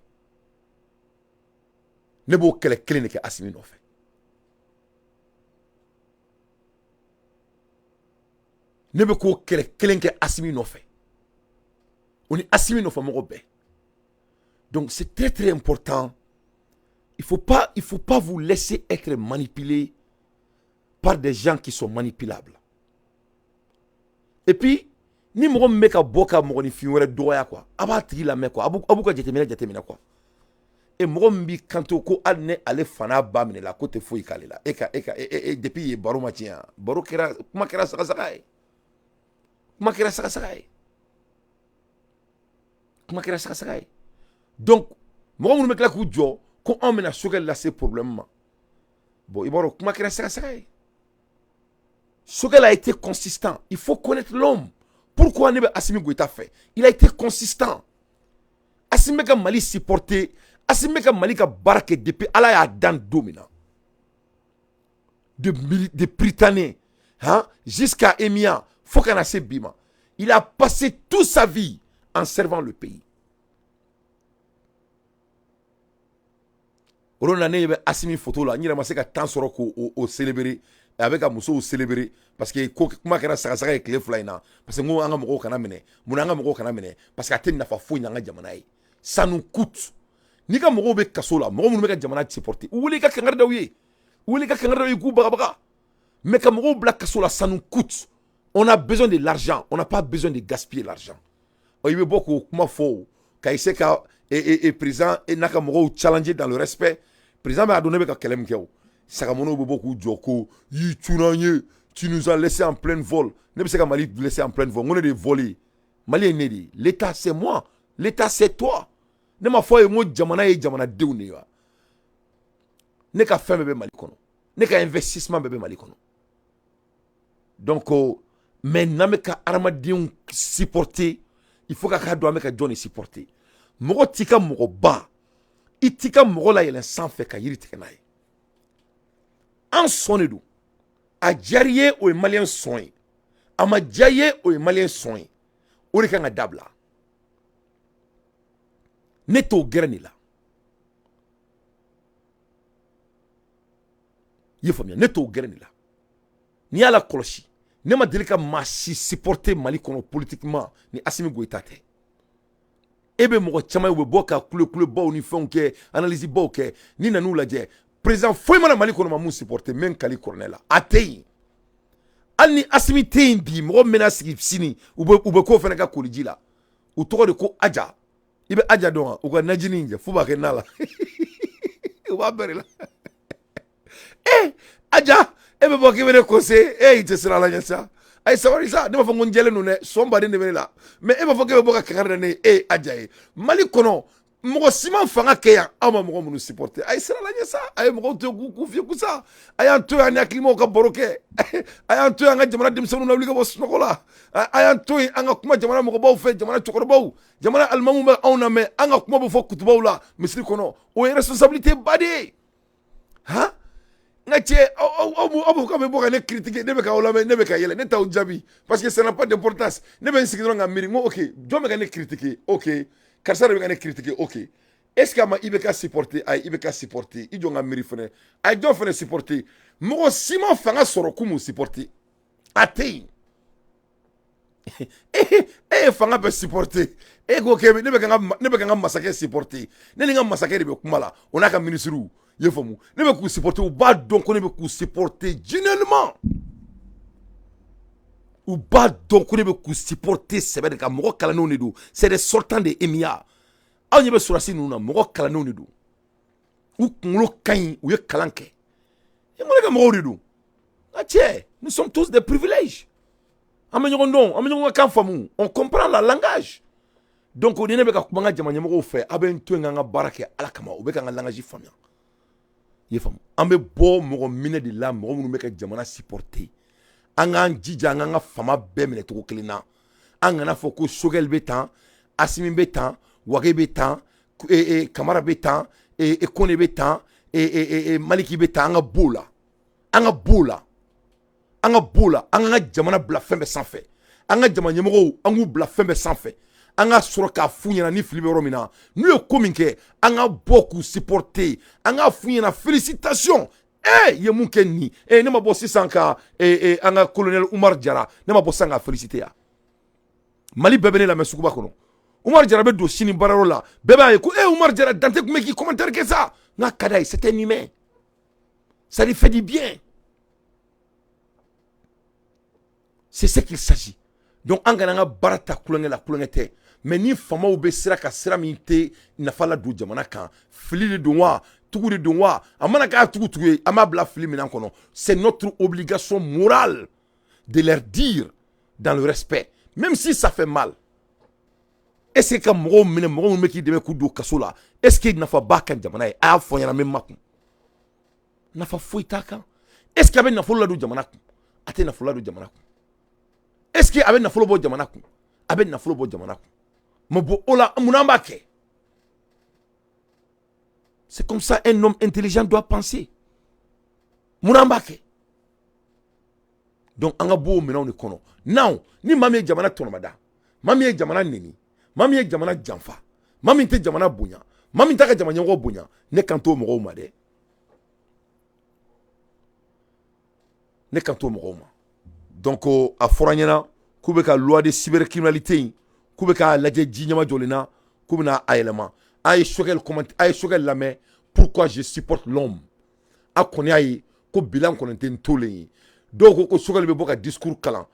ne b'o kɛlɛ kelen de kɛ Asimi nɔfɛ. Ne bɛ k'o kɛlɛ kelen kɛ Asimi nɔfɛ, o ni Asimi nɔfɛ mɔgɔ bɛɛ. Donc c'est très très important, il faut pas vous laisser être manipulé par des gens qui sont manipulables. Et puis ni mɔgɔ min bɛ ka bɔ ka mɔgɔninfin wɛrɛ dɔgɔya quoi, a b'a tigi lamɛn quoi, a b'u ka jateminɛ jateminɛ quoi. E mɔgɔ min b'i kanto ko hali ni ale fa n'a ba minɛ la, ko tɛ foyi k'ale la, e ka depuis yen baro ma tiɲɛ, baro kɛra, kuma kɛra sagasaga ye, kuma kɛra sagasaga ye, kuma kɛra sagasaga ye. Donc mɔgɔ minnu bɛ tila k'u jɔ ko anw bɛna Choguel lase problème ma, bon, i b'a dɔn kuma kɛra sagasaga ye. Choguel a été consistant. Il faut connaître l'homme. Pourquoi ne bɛ Assimi Goïta fɛ? Il a été consistant. Assimi bɛ ka Mali supporter, Assimi bɛ ka Mali ka baara kɛ depuis Ala y'a dan don min na, de Prytanée, hein, jusqu'à EMIA, fo ka na se bi ma. Il a passé toute sa vie en servant le pays. O na ne bɛ Asimi photo la, n yɛrɛ ma se ka temps sɔrɔ k'o o célébrer. A bɛ ka musow célébrer parce que ko kuma kɛra sagasaga ye tile 2 in na, parce que n ko an ka mɔgɔw kana minɛ. Mun na an ka mɔgɔw kana minɛ? Parce que a tɛ nafa foyi ɲɛ an ka jamana ye. Ça nous coûte. N'i ka mɔgɔw bɛ kaso la, mɔgɔ minnu bɛ ka jamana supporter, u wele i ka kangari da u ye, u wele i ka kangari da u ye k'u bagabaga. Mais ka mɔgɔw bila kaso la, ça nous coûte. On a besoin de l'argent, on n'a pas besoin de gaspiller l'argent. Ɔ, i bɛ bɔ k'o kuma fɔ ka essayer ka e président n'a ka mɔgɔw challenger dans le respect. Président b'a dɔn ne bɛ ka kɛlɛ min kɛ. O sagamonow bɛ bɔ k'u jɔ ko y'i cunna an ye, tu nous as laissé en pleine vol. Ne bɛ se ka Mali laisser en pleine vol? N ko ne de ye vol ye? Mali ye ne de ye. L'état, c'est moi, l'état, c'est toi. Ne ma fɔ ye n ko jamana ye jamanadenw de ye wa? Ne ka fɛn bɛɛ bɛ Mali kɔnɔ, ne ka investissement bɛɛ bɛ Mali kɔnɔ. Donc mais n'an bɛ ka hadamadenw supporter, il faut k'a dɔn an bɛ ka jɔn de supporter. Mɔgɔ t'i ka mɔgɔba, i t'i ka mɔgɔ layɛlɛn sanfɛ ka yiri tigɛ n'a ye. An sɔn de don. A diyara i ye, o ye maliyɛn sɔn ye. A ma diya i ye, o ye maliyɛn sɔn ye. O de kan ka dabila. Ne t'o gɛrɛ nin la, i ye faamuya? Ne t'o gɛrɛ nin la. N'i y'a la kɔlɔsi, ne ma deli ka maa si supporter Mali kɔnɔ politiquement ni Asimi Goïta tɛ. E bɛ mɔgɔ caman ye, u bɛ bɔ ka kule kulebaw ni fɛnw kɛ, analyse baw kɛ. Ni nan'u lajɛ, président foyi mana Mali kɔnɔ ma mun supporter, n bɛ n kali kuranɛ la, a tɛ yen. Hali ni Asimi tɛ yen bi, mɔgɔ min bɛna sigi sini, u bɛ k'o fana ka koliji la. U tɔgɔ de ko Aja. I bɛ Aja dɔn wa? U ka najini in kɛ f'u b'a kɛ na la, u b'a bɛɛ de la. E Aja, e bɛ bɔ k'i bɛ ne conseiller, e i tɛ siran Ala ɲɛ sa. A ye sabali sa. Ne b'a fɔ ko n jɛlen don dɛ, sɔn baden de bɛ ne la. Mais e b'a fɔ k'e bɛ bɔ ka kangari da ne ye. E ye Aja ye Mali kɔnɔ, mɔgɔ si ma fanga kɛ yan aw ma mɔgɔ minnu supporter. A ye siran Ala ɲɛ sa. A ye mɔgɔw to yen k'u fiyɛ kusa. A y'an to yan an ni hakilimaw ka baro kɛ. A y'an to yan an ka jamana denmisɛnninw lawuli ka bɔ sunɔgɔ la. A y'an to yen an ka kuma jamana mɔgɔbaw fɛ, jamana cɛkɔrɔbaw, jamana alimamuw bɛ anw lamɛn. An ka kuma bɛ fɔ kutubaw la misiri kɔnɔ. O ye responsabilité ba de ye. Han, n ka cɛ, aw aw bɛ bɔ ka ne critiquer, ne bɛ k'aw lamɛn, ne bɛ ka yɛlɛ, ne t'aw jaabi parce que ça n'a pas d'importance. Ne bɛ n sigi dɔrɔn ka miiri, n ko ok, jɔn bɛ ka ne critiquer? Ok, karisa de bɛ ka ne critiquer. Ok, est ce que a ma IBK supporter? A ye IBK supporter. I jɔ n ka miiri fɛnɛ, a ye jɔn fɛnɛ supporter? Mɔgɔ si ma fanga sɔrɔ k'u m'u supporter, a tɛ yen. E ye fanga bɛɛ supporter, e ko k'e ne bɛ ka n ka masakɛ supporter. Ne ni n ka masakɛ de bɛ kuma la, o n'a ka minisiriw, i ye faamu? Ne bɛ k'u supporter, u b'a dɔn ko ne bɛ k'u supporter généralement. U b'a dɔn ko ne bɛ k'u supporter sɛbɛ de kan. Mɔgɔ kalannenw de don, c'est des sortants de EMIA. Aw ɲɛ bɛ sɔrɔdasi ninnu na, mɔgɔ kalannenw de don, u kunkolo ka ɲi, u ye kalan kɛ. I ko ne ka mɔgɔw de don. Nka cɛ, nous sommes tous des privilèges. An bɛ ɲɔgɔn dɔn, an bɛ ɲɔgɔn ka kan faamu, on comprend la langage. Donc ni ne bɛ ka kuma n ka jama ɲɛmɔgɔw fɛ, a bɛ n to yen k'an ka baara kɛ Ala kama, u bɛ k'an ka langage faamuya. I ye faamu? An bɛ bɔ mɔgɔ minɛ de la, mɔgɔ minnu bɛ ka jamana supporter. An k'an jija, an k'an ka fama bɛɛ minɛ cogo kelen na. An kana fɔ ko Choguel bɛ tan, Assimi bɛ tan, Wagué bɛ tan, Kamara bɛ tan, Kone bɛ tan, Maliki bɛ tan. An ka b'o la, an ka b'o la, an ka b'o la. An ka jamana bila fɛn bɛɛ sanfɛ. An ka jama ɲɛmɔgɔw, an k'u bila fɛn bɛɛ sanfɛ. An ka sɔrɔ k'a f'u ɲɛna ni fili bɛ yɔrɔ min na, n'u ye ko min kɛ, an ka bɔ k'u supporter, an k'a f'u ɲɛna félicitation, e ye mun kɛ nin e. Ne ma bɔ sisan ka an ka colonel Umar Jara, ne ma bɔ sisan ka féliciter yan. Mali bɛɛ bɛ ne lamɛn suguba kɔnɔ. Umar Jara bɛ don sini baarayɔrɔ la, bɛɛ b'a ye ko e Umar Jara Dante tun bɛ k'i commentaire kɛ sa. N'a ka d'a ye, c'est un humain, ça lui fait du bien, c'est ce qu'il s'agit. Donc an kana an ka baara ta kulonkɛ la, kulonkɛ tɛ. Mais ni faamaw bɛ sira ka sira min tɛ nafa la don jamana kan, fili de don wa, tugu de don wa, a mana k'a tugu tugu ye, an b'a bila fili minɛn kɔnɔ. C'est notre obligation morale de leur dire dans le respect, même si ça fait mal. Est ce que ka mɔgɔw minɛ, mɔgɔ minnu bɛ k'i dɛmɛ, k'u don kaso la, est ce que nafa b'a kan jamana ye? A y'a fɔ n ɲɛna, n bɛ makun. Nafa foyi t'a kan. Est ce que a bɛ nafolo ladon jamana kun? A tɛ nafolo ladon jamana kun. Est ce que a bɛ nafolo bɔ jamana kun? A bɛ nafolo bɔ jamana kun. Mais bon, o la, mun an b'a kɛ? C'est comme ça un homme intelligent doit penser. Mun an b'a kɛ? Donc an ka bɔ o minɛnw de kɔnɔ. Non, ni maa min ye jamana tɔnɔmada, maa min ye jamana neni, maa min ye jamana janfa, maa min tɛ jamana bonya, maa min t'a ka jamana ɲɛmɔgɔ bonya, ne kan t'o mɔgɔw ma dɛ, ne kan t'o mɔgɔw ma. Donc a fɔra n ɲɛna k'u bɛ ka loi de cybercriminalité in, k'u bɛ k'a lajɛ ji ɲɛma jɔlen na, k'u bɛna a yɛlɛma. A ye Choguel comment, a ye Choguel lamɛn. Pourquoi je supporte l'homme? A kɔni y'a ye ko bilan kɔni tɛ n tolen ye. Dɔw ko ko Choguel bɛ bɔ ka discours kalan.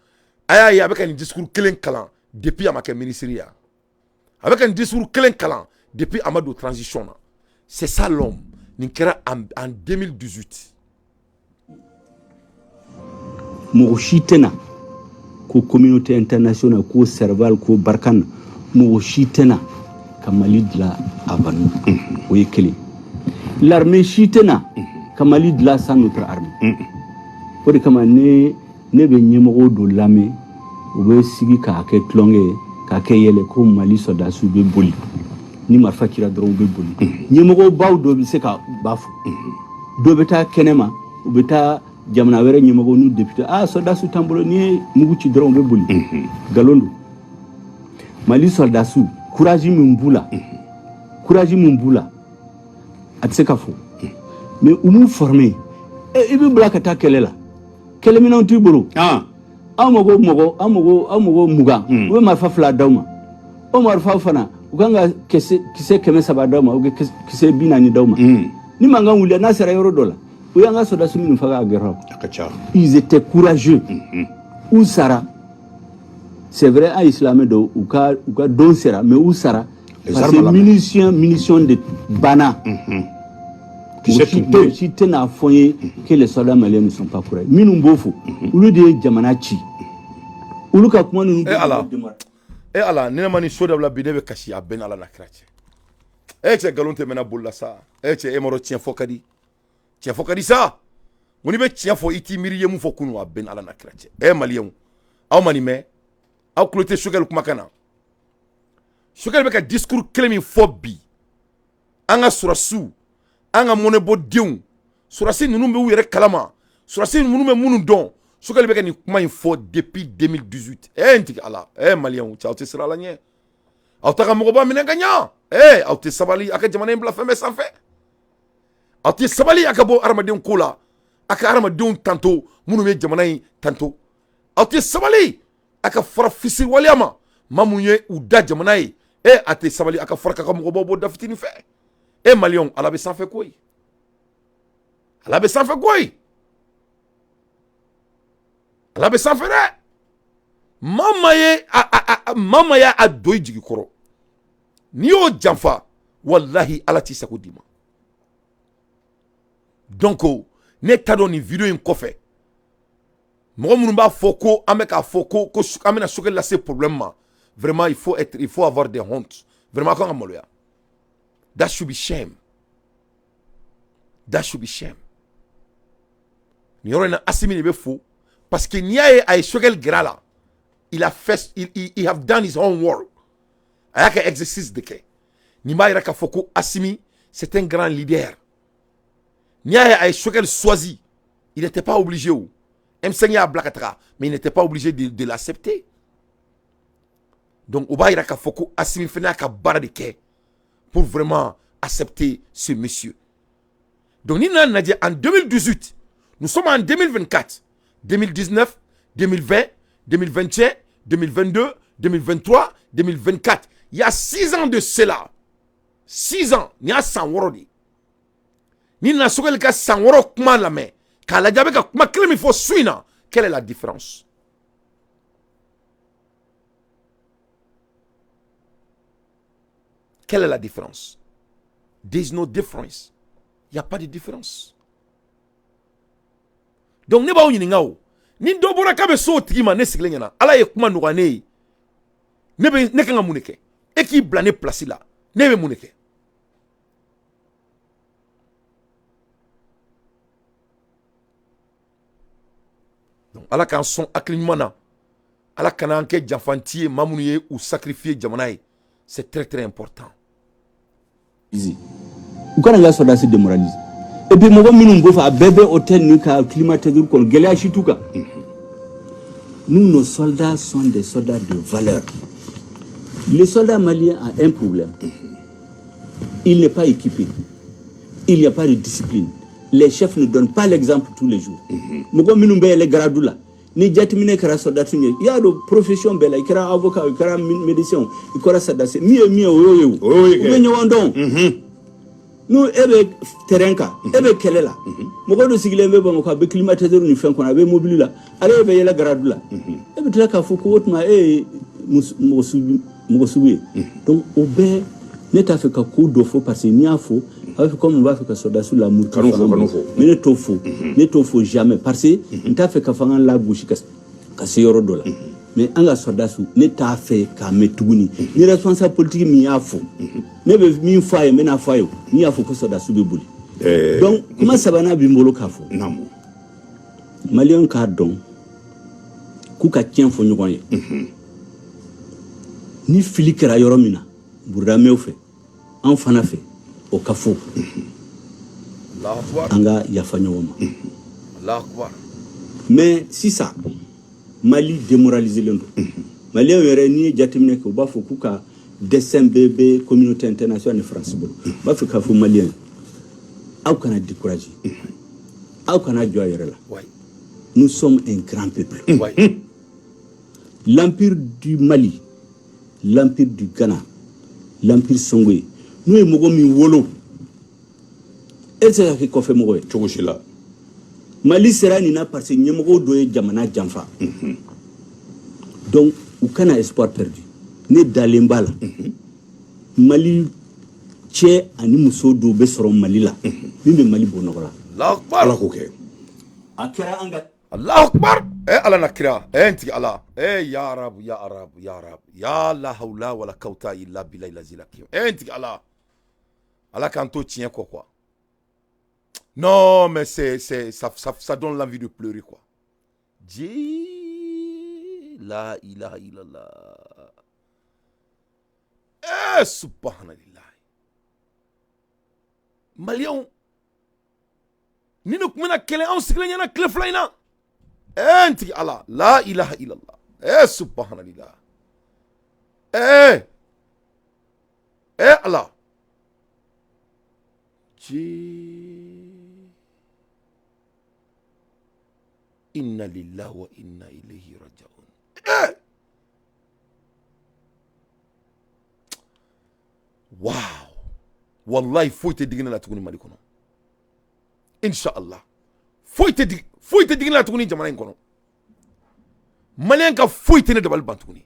A y'a ye a bɛ ka nin discours kelen kalan depuis a ma kɛ ministre ye, a bɛ ka nin discours kelen kalan depuis a ma don transition na. C'est ça l'homme. Nin kɛra en 2018.
Mɔgɔ si tɛna ko communauté internationale, ko Serval, ko Barkhane, mɔgɔ si tɛna ka Mali dilan avant nous. O ye kelen. L'armée si tɛna ka Mali dilan sans notre armée. O de kama ne bɛ ɲɛmɔgɔw dɔ lamɛn, u bɛ sigi k'a kɛ tulonkɛ ye, k'a kɛ yɛlɛ, ko Mali sɔrɔdasiw bɛ boli ni marifa cira dɔrɔn, u bɛ boli. Ɲɛmɔgɔbaw dɔ bɛ se ka ba fɔ, dɔ bɛ taa kɛnɛma, u bɛ taa jamana wɛrɛ ɲɛmɔgɔ n'u député, ah, sɔrɔdasiw t'an bolo, n'i ye mugu ci dɔrɔn, u bɛ boli. Nkalon don. Mali sɔrɔdasiw, courage min b'u la, courage min b'u la, a tɛ se ka fɔ. Mais u m'u former. I bɛ bila ka taa kɛlɛ la, kɛlɛminɛnw t'i bolo. Aw mago mɔgɔ, aw mago, aw mago 20, u bɛ marifa fila d'aw ma. O marifa fana, u kan ka kisɛ 300 d'aw ma, u bɛ kisɛ 40 d'aw ma. Ni mankan wulila, n'a sera yɔrɔ dɔ la, u y'an ka sɔrɔdasi minnu faga a gɛrɛ.
A ka ca.
Ils étaient courageux. U sara, c'est vrai, an ye silamɛ dɔw, u ka don sera, mais u sara parce que munition de banna.
Kisɛ tun tɛ yen.
Si tɛna fɔ n ye que les soldats maliens ne sont pas courageux. Minnu b'o fɔ, olu de ye jamana ci, olu ka kuma ninnu.
E Ala, e Ala, ni ne ma nin so dabila bi, ne bɛ kasi. A bɛɛ ni Ala n'a kira cɛ. E cɛ, nkalon tɛ mɛnna bolo la sa. E cɛ, e ma dɔn tiɲɛ fɔ ka di, tiɲɛ fɔ ka di sa. Ko n'i bɛ tiɲɛ fɔ, i t'i miiri i ye mun fɔ kunun. A bɛɛ ni Ala n'a kira cɛ. E maliyɛnw, aw ma nin mɛn, aw tulo tɛ Choguel kumakan na. Choguel bɛ ka discours kelen min fɔ bi, an ka sɔrɔsiw, an ka mɔnɛbɔdenw, sɔrɔsi ninnu bɛ u yɛrɛ kalama, sɔrɔsi ninnu bɛ minnu dɔn. Choguel bɛ ka nin kuma in fɔ depuis 2018. E n tigi Ala, e maliyɛnw cɛ, aw tɛ siran Ala ɲɛ, aw ta ka mɔgɔba minɛ ka ɲa. E aw tɛ sabali a ka jamana in bila fɛn bɛɛ sanfɛ. Aw tɛ sabali a ka bɔ hadamadenw ko la, a ka hadamadenw tanto minnu bɛ jamana in tanto. Aw tɛ sabali a ka fara fisiriwaleya ma, maa mun ye u da jamana ye. E a tɛ sabali a ka fara ka mɔgɔbaw bɔ da fitinin fɛ. E maliyɛnw, Ala bɛ sanfɛ koyi, Ala bɛ sanfɛ koyi, Ala bɛ sanfɛ dɛ. Maa maa ye a maa maa y'a don i jigi kɔrɔ, n'i y'o janfa, walahi Ala t'i sago d'i ma. Donc ne t'a dɔn nin vidéo in kɔfɛ, Mɔgɔ minnu b'a fɔ ko an bɛ k'a fɔ ko an bɛna Choguel lase problème ma, vraiment, il faut avoir des hontes. Vraiment, kan ka maloya. That should be shame, that should be shame. Nin yɔrɔ in na, Assimi de bɛ fo, parce que n'i y'a ye a ye Choguel gɛrɛ a la, il a fait il, il, il have done his own work. A y'a ka exercice de kɛ. Nin b'a yira k'a fɔ ko Assimi, c'est un grand leader. N'i y'a ye a ye Choguel choisi, il n'était pas obligé. O M5 y'a bila ka taga, mais il n'était pas obligé de l'accepter. Donc o b'a yira k'a fɔ ko Assimi fana y'a ka baara de kɛ pour vraiment accepter ce monsieur. Donc ni nana lajɛ, en 2018, nous sommes en 2024, 2019, 2020, 2021, 2022, 2023, 2024, il y a 6 ans de cela. 6 ans, nin y'a san 6 de ye. Ni nana Choguel ka san 6 kuma lamɛn k'a lajɛ, a bɛ ka kuma kelen min fɔ su in na, quelle est la différence? Quelle est la différence? There is no difference. Il n'y a pas de différence. Donc ne b'aw ɲininka, o ni dɔ bɔra k'a bɛ so o tigi ma, ne sigilen ɲɛna, Ala ye kuma nɔgɔya ne ye, ne bɛ ne kan ka mun de kɛ? E k'i bila ne place la, ne bɛ mun de kɛ? Donc Ala k'an sɔn hakili ɲuman na. Ala kana an kɛ janfanti ye, maa minnu ye u sacrifier jamana ye. C'est très très important.
U kana n ka sɔrɔdasi démoraliser. Et puis mɔgɔ minnu b'o fɔ, a bɛɛ bɛ hôtel ni ka climatiseur kɔnɔ, gɛlɛya si t'u kan. Nous, nos soldats sont des soldats de valeur. Le soldat malien a un problème: il n'est pas équipé, il n'y a pas de discipline, les chefs ne donnent pas l'exemple tous les jours. Mɔgɔ minnu bɛ yɛlɛ grade la, ni jateminɛ kɛra sɔrɔdasi ye, i y'a dɔn, profession bɛɛ la, i kɛra avocat, i kɛra médecin, i kɛra sɔrɔdasi, min ye min ye, o y'o ye. O u bɛ ɲɔgɔn dɔn. N'u e bɛ terrain kan, e bɛ kɛlɛ la, mɔgɔ dɔ sigilen bɛ Bamakɔ, a bɛ climatiseur ni fɛn kɔnɔ, a bɛ mobili la, ale bɛ yɛlɛ grade la, e bɛ tila k'a fɔ ko o tuma e ye mɔgɔ sugu ye. Donc o bɛɛ, ne t'a fɛ ka ko dɔ fɔ, parce que n'i y'a fɔ, a b'a fɔ comme n b'a fɛ ka sɔrɔdasiw lamuru.
Kan'o fɔ, kan'o fɔ.
Mais ne t'o fɔ, ne t'o fɔ jamais, parce que n t'a fɛ ka fɔ an lagosi ka se yɔrɔ dɔ la. Mais an ka sɔrɔdasiw, ne t'a fɛ k'a mɛn tuguni. Ni responsable politique min y'a fɔ, ne bɛ min fɔ a ye, n bɛna fɔ a ye, n'i y'a fɔ ko sɔrɔdasiw bɛ boli. Donc kuma sabanan bɛ n bolo k'a fɔ, maliyɛnw k'a dɔn k'u ka tiɲɛ fɔ ɲɔgɔn ye. Ni fili kɛra yɔrɔ min na, burudamɛw fɛ, an fana fɛ, o ka fɔ, an ka yafa ɲɔgɔn ma. Mais sisan Mali démoralisé len don. Maliyɛnw yɛrɛ, n'i ye jateminɛ kɛ, u b'a fɔ k'u ka destin bɛɛ bɛ communauté internationale ni Faransi bolo. U b'a fɛ k'a fɔ maliyɛn, aw kana décourager, aw kana jɔ a yɛrɛ la. Nous sommes un grand peuple. L'empire du Mali, l'empire du Ghana, l'empire Songhoï, n'o ye mɔgɔ min wolo, e tɛ se ka kɛ kɔfɛ mɔgɔ ye.
Cogo si la.
Mali sera nin na parce que ɲɛmɔgɔw dɔ ye jamana janfa. Donc u kana espoir perdu. Ne dalen b'a la, Mali cɛ ani muso dɔw bɛ sɔrɔ Mali la min bɛ Mali bɔ nɔgɔ
la.
Ala k'o kɛ.
A kɛra an ka
Allahu akbar. Eh, Ala na kira, eh, n tigi Ala, eh, ya Rabu, ya Rabu, ya Rabu, ya la hawla wala kawta illa billahi lazila. Eh, n tigi Ala, Ala k'an to tiɲɛ kɔ quoi. Non, mais c'est ça, ça, ça donne l'envie de pleurer quoi. Ji la ilaha illallah. Eh, subhanallah. Maliyɛnw, ni ne tun bɛna kɛlɛ, anw sigilen ɲɛna tile 2 in na. Eh, n tigi Ala, la ilaha illallah. Eh, subhanallah. Eh, eh, Ala. Ji inna lillahi wa inna ilayhi raji'un. Eh, wow, wallahi, foyi tɛ digi ne la tuguni Mali kɔnɔ. Inshallah, foyi tɛ digi, foyi tɛ digi ne la tuguni jamana in kɔnɔ. Maliyɛn ka foyi tɛ ne dabali ban tuguni.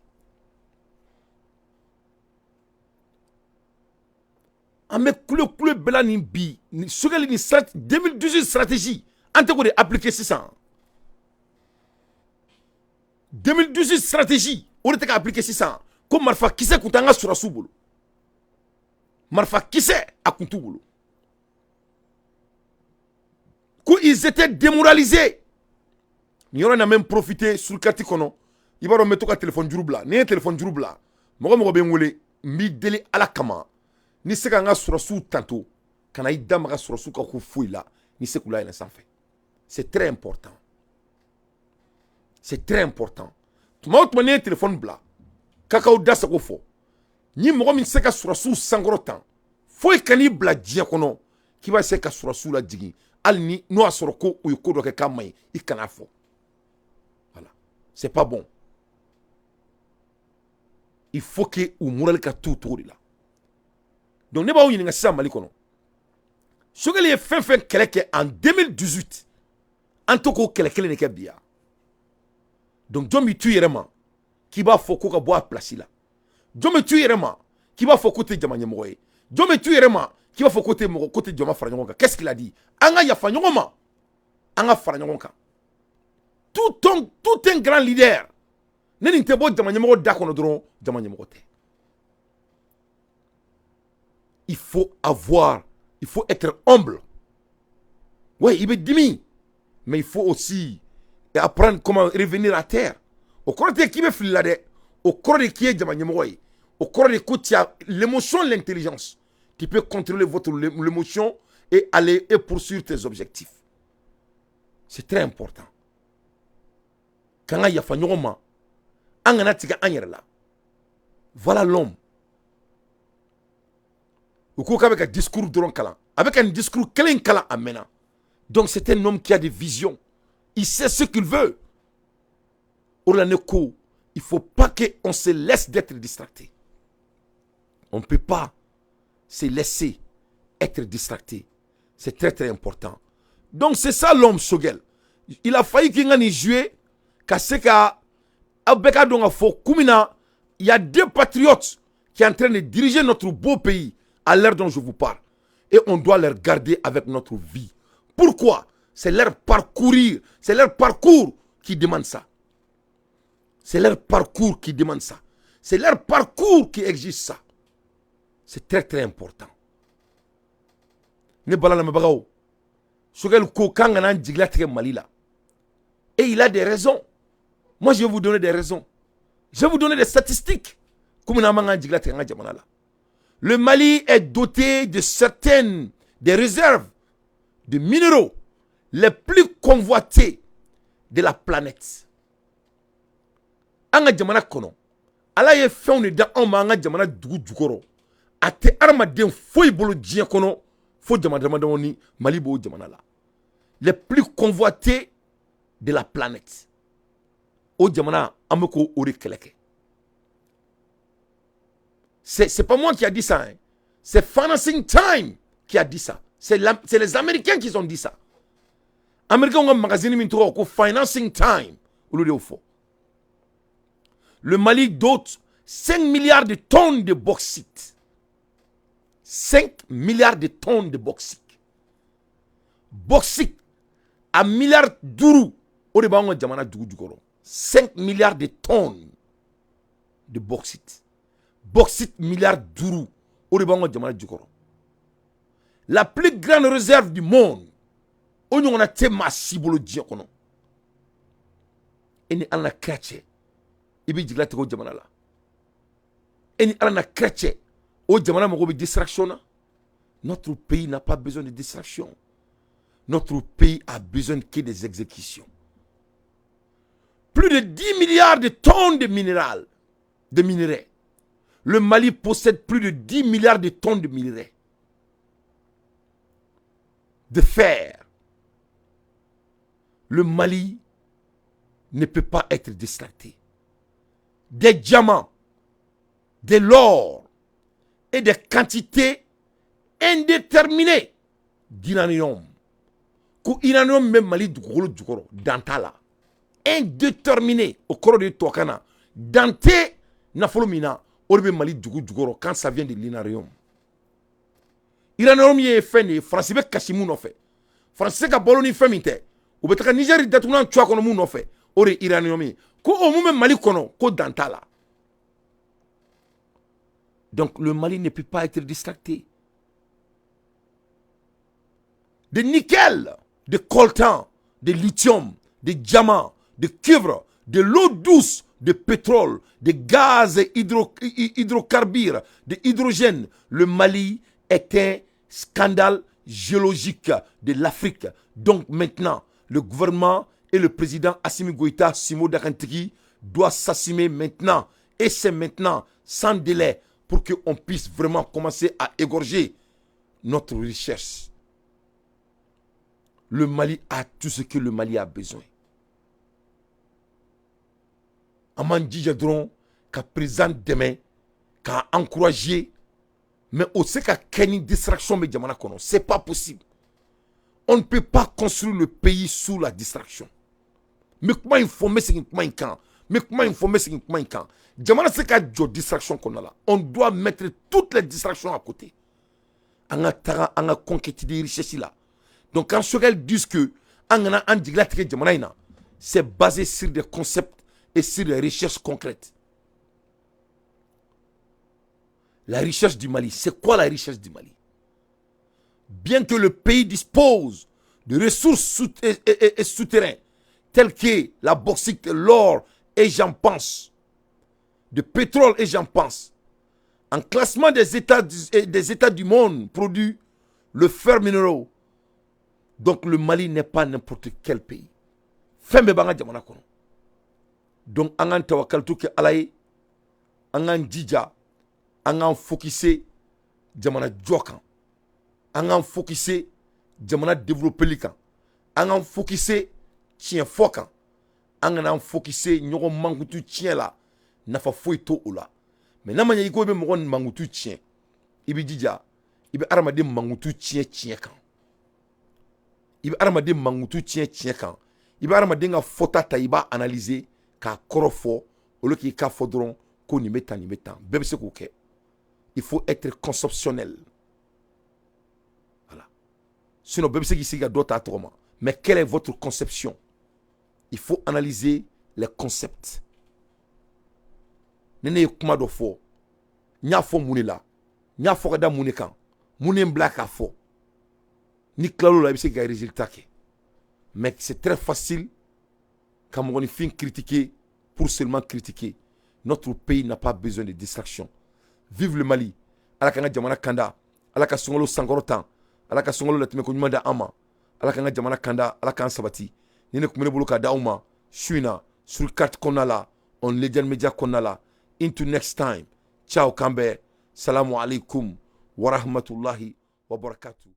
An bɛ kule kule bɛɛ la nin bi ni Choguel ni 2018 stratégie, an tɛ k'o de appliquer sisan. 2012 stratégie, o de tɛ ka appliquer sisan. Ko marifa kisɛ kun t'an ka sɔrɔsiw bolo, marifa kisɛ a kun t'u bolo, ko ils étaient démoralisés. Nin yɔrɔ in na, n bɛ n profiter surkati kɔnɔ. I b'a dɔn, n bɛ to ka téléphone juru bila. Ni n ye téléphone juru bila, mɔgɔ mɔgɔ bɛ n wele, n b'i deli Ala kama, ni se ka n ka sɔrɔsiw tanto, ka na i da maga sɔrɔsiw ka ko foyi la, ni se k'u layɛlɛn sanfɛ. C'est très important, c'est très important. Tuma o tuma, n'i ye téléphone bila k'a k'aw da sago fɔ, ni mɔgɔ min tɛ se ka sɔrɔsiw sankɔrɔ tan, foyi kan'i bila diɲɛ kɔnɔ k'i b'a se ka sɔrɔsiw lajigin. Hali ni n'o y'a sɔrɔ ko u ye ko dɔ kɛ k'a man ɲi, i kan'a fɔ. Voilà, c'est pas bon. Il faut que u moral ka to o cogo de la. Donc ne b'aw ɲininka sisan, Mali kɔnɔ, Choguel ye fɛn fɛn kɛlɛ kɛ en 2018, an to k'o kɛlɛ kelen de kɛ bi yan. Donc jɔn b'i tu yɛrɛ ma k'i b'a fɔ ko ka bɔ a place la? Jɔn bɛ tu yɛrɛ ma k'i b'a fɔ ko tɛ jama ɲɛmɔgɔ ye? Jɔn bɛ tu yɛrɛ ma k'i b'a fɔ ko tɛ mɔgɔ, ko tɛ jama fara ɲɔgɔn kan? Qu'est-ce qu'il a dit? An ka yafa ɲɔgɔn ma, an ka fara ɲɔgɔn kan. Tout un grand leader, ne nin tɛ bɔ jama ɲɛmɔgɔ da kɔnɔ dɔrɔn, jama ɲɛmɔgɔ tɛ. Il faut être humble. Ouais, il bɛ dimi, mais il faut aussi apprendre comment revenir à terre. O kɔrɔ tɛ k'i bɛ fili la dɛ, o kɔrɔ de k'i ye jama ɲɛmɔgɔ ye. O kɔrɔ de ko tu as l'émotion, l'intelligence, tu peux contrôler votre l'émotion et aller et poursuivre tes objectifs. C'est très important k'an ka yafa ɲɔgɔn ma, an kana tigɛ an yɛrɛ la. Voilà l'homme. U ko k'a bɛ ka discours dɔrɔn kalan, a bɛ ka nin discours kelen kalan a mɛnna. Donc c'est un homme qui a des visions, il sait ce qu'il veut. O de la ne ko il faut pas qu'on se laisse d'être distracté. On ne peut pas se laisser être distracté, c'est très très important. Donc c'est ça l'homme Choguel. Il a failli qu'il ŋa jouer ka se ka aw bɛɛ ka dɔn ka fɔ kun min na il y a deux patriotes qui sont en train de diriger notre beau pays à l'heure dont je vous parle. Et on doit les garder avec notre vie. Pourquoi? C'est leur parcourir, c'est leur parcours qui demande ça. C'est leur parcours qui demande ça. C'est leur parcours qui exige ça. C'est très très important. Ne bala lamɛnbagaw, Choguel ko k'an kana an jigilatigɛ Mali la. Et il a des raisons. Moi, je vais vous donner des raisons. Je vais vous donner des statistiques. Komi n'an man k'an jigilatigɛ an ka jamana la. Le Mali est doté de certaines des réserves de minéraux les plus convoitées de la planète. An ka jamana kɔnɔ, Ala ye fɛnw de da anw ma an ka jamana dugu jukɔrɔ. A tɛ adamaden foyi bolo diɲɛ kɔnɔ fo jamana damadamanin, Mali b'o jamana la. Les plus convoités de la planète. O jamana, an bɛ k'o de kɛlɛ kɛ. C'est pas moi qui a dit ça, hein. C'est Financing Times qui a dit ça. C'est les Américains qui ont dit ça. Américains ont un magazine min tɔgɔ ko Financing Times. Olu de y'o fɔ. Le Mali dote 5 milliards de tonnes de bauxite. 5 milliards de tonnes de bauxite. Bauxite a miliyari 5, o de b'anw ka jamana dugu jukɔrɔ. 5 milliards de tonnes de bauxite. Bauxite miliyari 5, o de b'anw ka jamana jukɔrɔ. La plus grande réserve du monde, o ɲɔgɔnna tɛ maa si bolo diɲɛ kɔnɔ. E ni Ala na kira cɛ, i bɛ jigilatigɛ o jamana la. E ni Ala na kira cɛ, o jamana mago bɛ distraction na? Notre pays n'a pas besoin de distraction. Notre pays a besoin que des exécutions. Plus de 10 milliards de tonnes de minerais, de minerais. Le Mali possède plus de 10 milliards de tonnes de minerais. De fer. Le Mali ne peut pas être distracté. Des diamants, de l'or et des quantités indéterminées d'uranium. Ko uranium bɛ Mali dugukolo jukɔrɔ, dan t'a la. Indéterminé, o kɔrɔ de ye tubabukan na, dan tɛ nafolo min na, o de bɛ Mali dugu jukɔrɔ quand ça vient de l'uranium. Uranium ye fɛn de ye, Faransi bɛ kasi mun nɔfɛ, Faransi se ka balo ni fɛn min tɛ, u bɛ taga Nizɛri datugulan cu a kɔnɔ mun nɔfɛ, o de ye uranium ye. Ko o mun bɛ Mali kɔnɔ, ko dan t'a la. Donc le Mali ne peut pas être distracté. De nickel, de coltan, de lithium, de diamant, de cuivre, de l'eau douce, de pétrole, de gaz hydrocarbures, de hydrogène. Le Mali est un scandale géologique de l'Afrique. Donc maintenant, le gouvernement et le président Assimi Goïta, Simo Dakantiki, doit s'assumer maintenant. Et c'est maintenant, sans délai, pour qu'on puisse vraiment commencer à égorger notre richesse. Le Mali a tout ce que le Mali a besoin. An b'an jija dɔrɔn ka président dɛmɛ, k'a encourager, mais o tɛ se ka kɛ ni distraction bɛ jamana kɔnɔ. C'est pas possible. On ne peut pas construire le pays sous la distraction. N bɛ kuma in fɔ, n bɛ segin kuma in kan, n bɛ kuma in fɔ, n bɛ segin kuma in kan. Jamana tɛ se ka jɔ distraction kɔnɔna la. On doit mettre toutes les distractions à côté. An ka taga an ka conquête de richesse la. Donc quand Choguel disent que an kana an jigilatigɛ jamana in na, c'est basé sur des concepts et sur des recherches concrètes. La richesse du Mali, c'est quoi la richesse du Mali? Bien que le pays dispose de ressources et souterraines, telles que la bauxite, l'or et j'en pense, de pétrole et j'en pense, en classement des États du monde produit le fer minéraux. Donc le Mali n'est pas n'importe quel pays. Fɛn bɛɛ b'an ka jamana kɔnɔ. Donc an k'an tawakalitu kɛ Ala ye, an k'an jija, an k'an focuser jamana jɔ kan, an k'an focuser jamana développeli kan, an k'an focuser tiɲɛ fɔ kan, an kana an focuser ɲɔgɔn mankutu tiɲɛ la, nafa foyi t'o o la. Mais n'a ma ɲɛ i ko i bɛ mɔgɔ mankutu tiɲɛ, i bɛ jija i bɛ adamaden mankutu tiɲɛ tiɲɛ kan, i bɛ adamaden mankutu tiɲɛ tiɲɛ kan, i bɛ adamaden ka fɔta ta, i b'a analyser k'a kɔrɔ fɔ, au lieu k'i k'a fɔ dɔrɔn ko nin bɛ tan, nin bɛ tan. Bɛɛ bɛ se k'o kɛ. Il faut être conceptionnel, voilà. Sinon bɛɛ bɛ se k'i sigi ka dɔ ta tɔgɔ ma. Mais quelle est votre conception? Il faut analyser les concepts. Ni ne ye kuma dɔ fɔ, n y'a fɔ mun de la, n y'a fɔ ka da mun de kan, mun de ye n bila k'a fɔ? Ni tilal'o la, i bɛ se k'i ka résultat kɛ. Mais c'est très facile ka mɔgɔninfin critiquer pour seulement critiquer. Notre pays n'a pas besoin de distraction. Vive le Mali. Ala k'an ka jamana kanda, Ala ka sunkalo sankɔrɔta, Ala ka sunkalo latɛmɛ ko ɲuman di an ma, Ala k'an ka jamana kanda, Ala k'an sabati. Ni ne tun bɛ ne bolo k'a di aw ma su in na sur carte kɔnɔna la, on Legend Media kɔnɔna la. Into next time, ciao, k'an bɛn. Salamu alaikum wa rahmatullahi wa barakatuh.